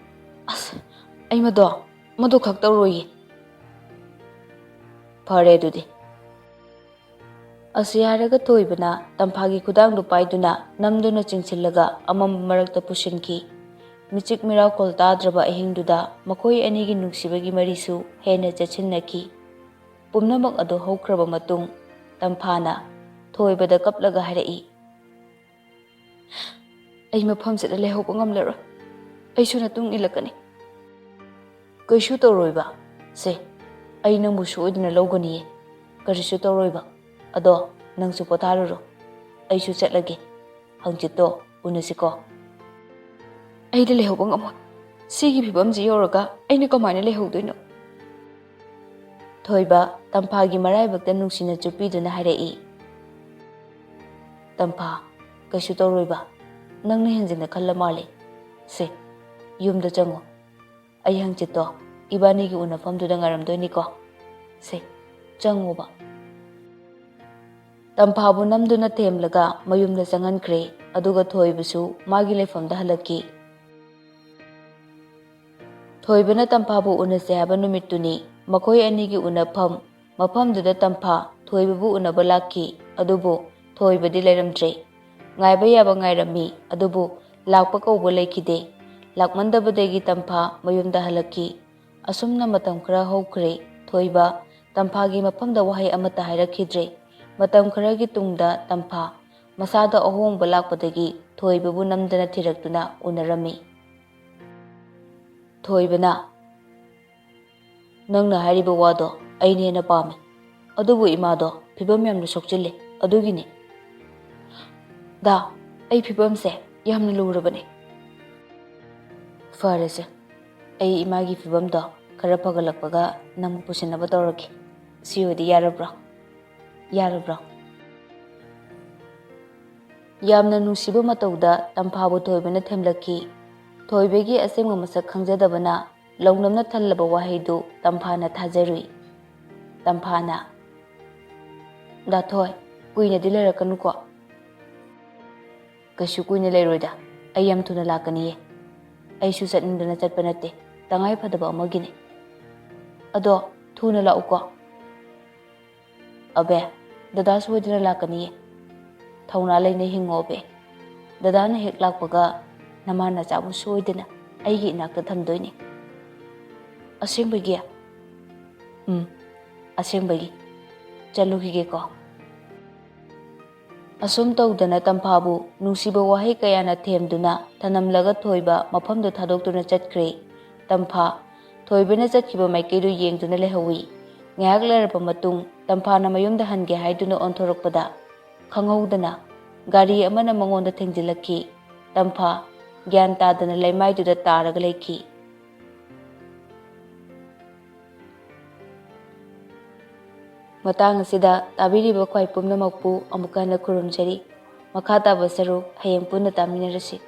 ꯑꯁ, ꯑꯩ ꯃꯗꯣ, ꯃꯗꯨ ꯈꯛ ꯇꯧꯔꯣꯏꯌꯦ꯫" "ꯐꯔꯦ ꯑꯗꯨꯗꯤ꯫ ꯑꯁꯤ ꯍꯥꯏꯔꯒ ꯊꯣꯏꯕꯅ ꯇꯝꯐꯥꯒꯤ ꯈꯨꯗꯥꯡꯗꯨ ꯄꯥꯏꯗꯨꯅ ꯅꯝꯗꯨꯅ ꯆꯤꯡꯁꯤꯜꯂꯒ ꯑꯃꯝꯕ ꯃꯔꯛꯇ ꯄꯨꯁꯤꯟꯈꯤ꯫ ꯃꯤꯆꯤꯛ ꯃꯤꯔꯥꯎꯈꯣꯜ ꯇꯥꯗ꯭ꯔꯕ ꯑꯍꯤꯡꯗꯨꯗ ꯃꯈꯣꯏ ꯑꯅꯤꯒꯤ ꯅꯨꯡꯁꯤꯕꯒꯤ ꯃꯔꯤꯁꯨ ꯍꯦꯟꯅ ꯆꯦꯠꯁꯤꯟꯅꯈꯤ꯫ ꯄꯨꯝꯅꯃꯛ ꯑꯗꯨ ꯍꯧꯈ꯭ꯔꯕ ꯃꯇꯨꯡ, ꯇꯝꯐꯥꯅ ꯊꯣꯏꯕꯗ ꯀꯞꯂꯒ ꯍꯥꯏꯔꯛꯏ, "ꯑꯩ ꯃꯐꯝꯁꯤꯗ ꯂꯩꯍꯧꯕ ꯉꯝꯂꯔꯣꯏ꯫ ꯑꯩꯁꯨ ꯅꯇꯨꯡ ꯏꯜꯂꯛꯀꯅꯤ꯫" "ꯀꯩꯁꯨ ꯇꯧꯔꯣꯏꯕ꯫ ꯁꯦ, ꯑꯩ ꯅꯪꯕꯨ ꯁꯣꯏꯗꯅ ꯂꯧꯒꯅꯤꯌꯦ꯫ ꯀꯔꯤꯁꯨ ꯇꯧꯔꯣꯏꯕ꯫ ꯑꯗꯣ ꯅꯪꯁꯨ ꯄꯣꯊꯥꯔꯨꯔꯣ꯫ ꯑꯩꯁꯨ ꯆꯠꯂꯒꯦ꯫ ꯍꯪꯆꯤꯠꯇꯣ ꯎꯅꯁꯤꯀꯣ꯫" "ꯑꯩꯗꯤ ꯂꯩꯍꯧꯕ ꯉꯝꯃꯣꯏ꯫ ꯁꯤꯒꯤ ꯐꯤꯕꯝꯁꯤ ꯌꯧꯔꯒ ꯑꯩꯅ ꯀꯃꯥꯏꯅ ꯂꯩꯍꯧꯗꯣꯏꯅꯣ?" ꯊꯣꯏꯕ ꯇꯝꯐꯥꯒꯤ ꯃꯔꯥꯏꯕꯛꯇ ꯅꯨꯡꯁꯤꯅ ꯆꯨꯞꯄꯤꯗꯨꯅ ꯍꯥꯏꯔꯛꯏ, "ꯇꯝꯐꯥ, ꯀꯩꯁꯨ ꯇꯧꯔꯣꯏꯕ꯫ ꯅꯪꯅ ꯍꯦꯟꯖꯤꯟꯅ ꯈꯜꯂ ꯃꯥꯜꯂꯦ꯫ ꯁꯦ, ꯌꯨꯝꯗ ꯆꯪꯉꯣ꯫ ꯑꯩ ꯍꯪꯆꯤꯠꯇꯣ ꯏꯕꯥꯅꯤꯒꯤ ꯎꯅꯐꯝꯗꯨꯗ ꯉꯥꯏꯔꯝꯗꯣꯏꯅꯤꯀꯣ꯫ ꯁꯦ, ꯆꯪꯉꯣꯕ꯫" ꯇꯝꯐꯥꯕꯨ ꯅꯝꯗꯨꯅ ꯊꯦꯝꯂꯒ ꯃꯌꯨꯝꯗ ꯆꯪꯍꯟꯈ꯭ꯔꯦ꯫ ꯑꯗꯨꯒ ꯊꯣꯏꯕꯁꯨ ꯃꯥꯒꯤ ꯂꯩꯐꯝꯗ ꯍꯜꯂꯛꯈꯤ꯫ ꯊꯣꯏꯕꯅ ꯇꯝꯐꯥꯕꯨ ꯎꯅꯁꯦ ꯍꯥꯏꯕ ꯅꯨꯃꯤꯠꯇꯨꯅꯤ꯫ ꯃꯈꯣꯏ ꯑꯅꯤꯒꯤ ꯎꯅꯐꯝ ꯃꯐꯝꯗꯨꯗ ꯇꯝꯐꯥ ꯊꯣꯏꯕꯕꯨ ꯎꯅꯕ ꯂꯥꯛꯈꯤ꯫ ꯑꯗꯨꯕꯨ ꯊꯣꯏꯕꯗꯤ ꯂꯩꯔꯝꯗ꯭ꯔꯦ꯫ ꯉꯥꯏꯕ ꯌꯥꯕ ꯉꯥꯏꯔꯝꯃꯤ, ꯑꯗꯨꯕꯨ ꯂꯥꯛꯄ ꯀꯧꯕ ꯂꯩꯈꯤꯗꯦ꯫ ꯂꯥꯛꯃꯟꯗꯕꯗꯒꯤ ꯇꯝꯐꯥ ꯃꯌꯨꯝꯗ ꯍꯜꯂꯛꯈꯤ꯫ ꯑꯁꯨꯝꯅ ꯃꯇꯝ ꯈꯔ ꯍꯧꯈ꯭ꯔꯦ꯫ ꯊꯣꯏꯕ ꯇꯝꯐꯥꯒꯤ ꯃꯐꯝꯗ ꯋꯥꯍꯩ ꯑꯃꯠꯇ ꯍꯥꯏꯔꯛꯈꯤꯗ꯭ꯔꯦ꯫ ꯃꯇꯝ ꯈꯔꯒꯤ ꯇꯨꯡꯗ ꯇꯝꯐꯥ ꯃꯁꯥꯗ ꯑꯍꯣꯡꯕ ꯂꯥꯛꯄꯗꯒꯤ ꯊꯣꯏꯕꯕꯨ ꯅꯝꯗꯅ ꯊꯤꯔꯛꯇꯨꯅ ꯎꯅꯔꯝꯃꯤ꯫ ꯊꯣꯏꯕꯅ, "ꯅꯪꯅ ꯍꯥꯏꯔꯤꯕ ꯋꯥꯗꯣ ꯑꯩꯅ ꯍꯦꯟꯅ ꯄꯥꯝꯃꯤ꯫ ꯑꯗꯨꯕꯨ ꯏꯃꯥꯗꯣ ꯐꯤꯕꯝ ꯌꯥꯝꯅ ꯁꯣꯛꯆꯤꯜꯂꯦ, ꯑꯗꯨꯒꯤꯅꯤ꯫" "ꯗꯥ, ꯑꯩ ꯐꯤꯕꯝꯁꯦ ꯌꯥꯝꯅ ꯂꯨꯔꯕꯅꯤ꯫" "ꯐꯔꯦꯁꯦ, ꯑꯩ ꯏꯃꯥꯒꯤ ꯐꯤꯕꯝꯗꯣ ꯈꯔ ꯐꯒꯠꯂꯛꯄꯒ ꯅꯪꯕꯨ ꯄꯨꯁꯤꯟꯅꯕ ꯇꯧꯔꯒꯦ꯫ ꯁꯤ ꯑꯣꯏꯗꯤ ꯌꯥꯔꯕ꯭ꯔꯣ? ꯌꯥꯔꯕ꯭ꯔꯣ?" ꯌꯥꯝꯅ ꯅꯨꯡꯁꯤꯕ ꯃꯇꯧꯗ ꯇꯝꯐꯥꯕꯨ ꯊꯣꯏꯕꯅ ꯊꯦꯝꯂꯛꯈꯤ꯫ ꯊꯣꯏꯕꯒꯤ ꯑꯁꯦꯡꯕ ꯃꯁꯛ ꯈꯪꯖꯗꯕꯅ ꯂꯧꯅꯝꯅ ꯊꯜꯂꯕ ꯋꯥꯍꯩꯗꯨ ꯇꯝꯐꯥꯅ ꯊꯥꯖꯔꯨꯏ꯫ ꯇꯝꯐꯥꯅ, "ꯗꯥ ꯊꯣꯏ, ꯀꯨꯏꯅꯗꯤ ꯂꯩꯔꯛꯀꯅꯨꯀꯣ꯫" "ꯀꯩꯁꯨ ꯀꯨꯏꯅ ꯂꯩꯔꯣꯏꯗ꯫ ꯑꯩ ꯌꯥꯝ ꯊꯨꯅ ꯂꯥꯛꯀꯅꯤꯌꯦ꯫ ꯑꯩꯁꯨ ꯆꯠꯅꯤꯡꯗꯅ ꯆꯠꯄ ꯅꯠꯇꯦ꯫ ꯇꯉꯥꯏ ꯐꯗꯕ ꯑꯃꯒꯤꯅꯤ꯫ ꯑꯗꯣ ꯊꯨꯅ ꯂꯥꯛꯎꯀꯣ꯫" "ꯑꯕꯦ, ꯗꯗꯥ ꯁꯣꯏꯗꯅ ꯂꯥꯛꯀꯅꯤꯌꯦ꯫ ꯊꯧꯅꯥ ꯂꯩꯅ ꯍꯤꯡꯉꯣꯕꯦ꯫ ꯗꯗꯥꯅ ꯍꯦꯛ ꯂꯥꯛꯄꯒ ꯅꯃꯥ ꯅꯆꯥꯕꯨ ꯁꯣꯏꯗꯅ ꯑꯩꯒꯤ ꯏꯅꯥꯛꯇ ꯊꯝꯗꯣꯏꯅꯦ꯫ ꯑꯁꯦꯡꯕꯒꯤ? ꯎꯝ, ꯑꯁꯦꯡꯕꯒꯤ꯫ ꯆꯠꯂꯨꯈꯤꯒꯦꯀꯣ꯫ ꯑꯁꯨꯝ ꯇꯧꯗꯅ ꯇꯝꯐꯥꯕꯨ ꯅꯨꯡꯁꯤꯕ ꯋꯥꯍꯩ ꯀꯌꯥꯅ ꯊꯦꯝꯗꯨꯅ ꯊꯅꯝꯂꯒ ꯊꯣꯏꯕ ꯃꯐꯝꯗꯨ ꯊꯥꯗꯣꯛꯇꯨꯅ ꯆꯠꯈ꯭ꯔꯦ꯫ ꯇꯝꯐꯥ ꯊꯣꯏꯕꯅ ꯆꯠꯈꯤꯕ ꯃꯥꯏꯀꯩꯗꯨ ꯌꯦꯡꯗꯨꯅ ꯂꯩꯍꯧꯏ꯫ ꯉꯥꯏꯍꯥꯛ ꯂꯩꯔꯕ ꯃꯇꯨꯡ ꯇꯝꯐꯥꯅ ꯃꯌꯨꯝꯗ ꯍꯟꯒꯦ ꯍꯥꯏꯗꯨꯅ ꯑꯣꯟꯊꯣꯔꯛꯄꯗ ꯈꯪꯍꯧꯗꯅ ꯒꯥꯔꯤ ꯑꯃꯅ ꯃꯉꯣꯟꯗ ꯊꯦꯡꯖꯤꯜꯂꯛꯈꯤ꯫ ꯇꯝꯐꯥ ꯒ꯭ꯌꯥꯟ ꯇꯥꯗꯅ ꯂꯩꯃꯥꯏꯗꯨꯗ ꯇꯥꯔꯒ ꯂꯩꯈꯤ꯫ ꯃꯇꯥꯡ ꯑꯁꯤꯗ ꯇꯥꯕꯤꯔꯤꯕ ꯈ꯭ꯋꯥꯏ ꯄꯨꯝꯅꯃꯛꯄꯨ ꯑꯃꯨꯛꯀ ꯍꯟꯅ ꯈꯨꯔꯨꯝꯖꯔꯤ꯫ ꯃꯈꯥ ꯇꯥꯕ ꯁꯔꯨꯛ ꯍꯌꯦꯡ ꯄꯨꯟꯅ ꯇꯥꯃꯤꯟꯅꯔꯁꯤ꯫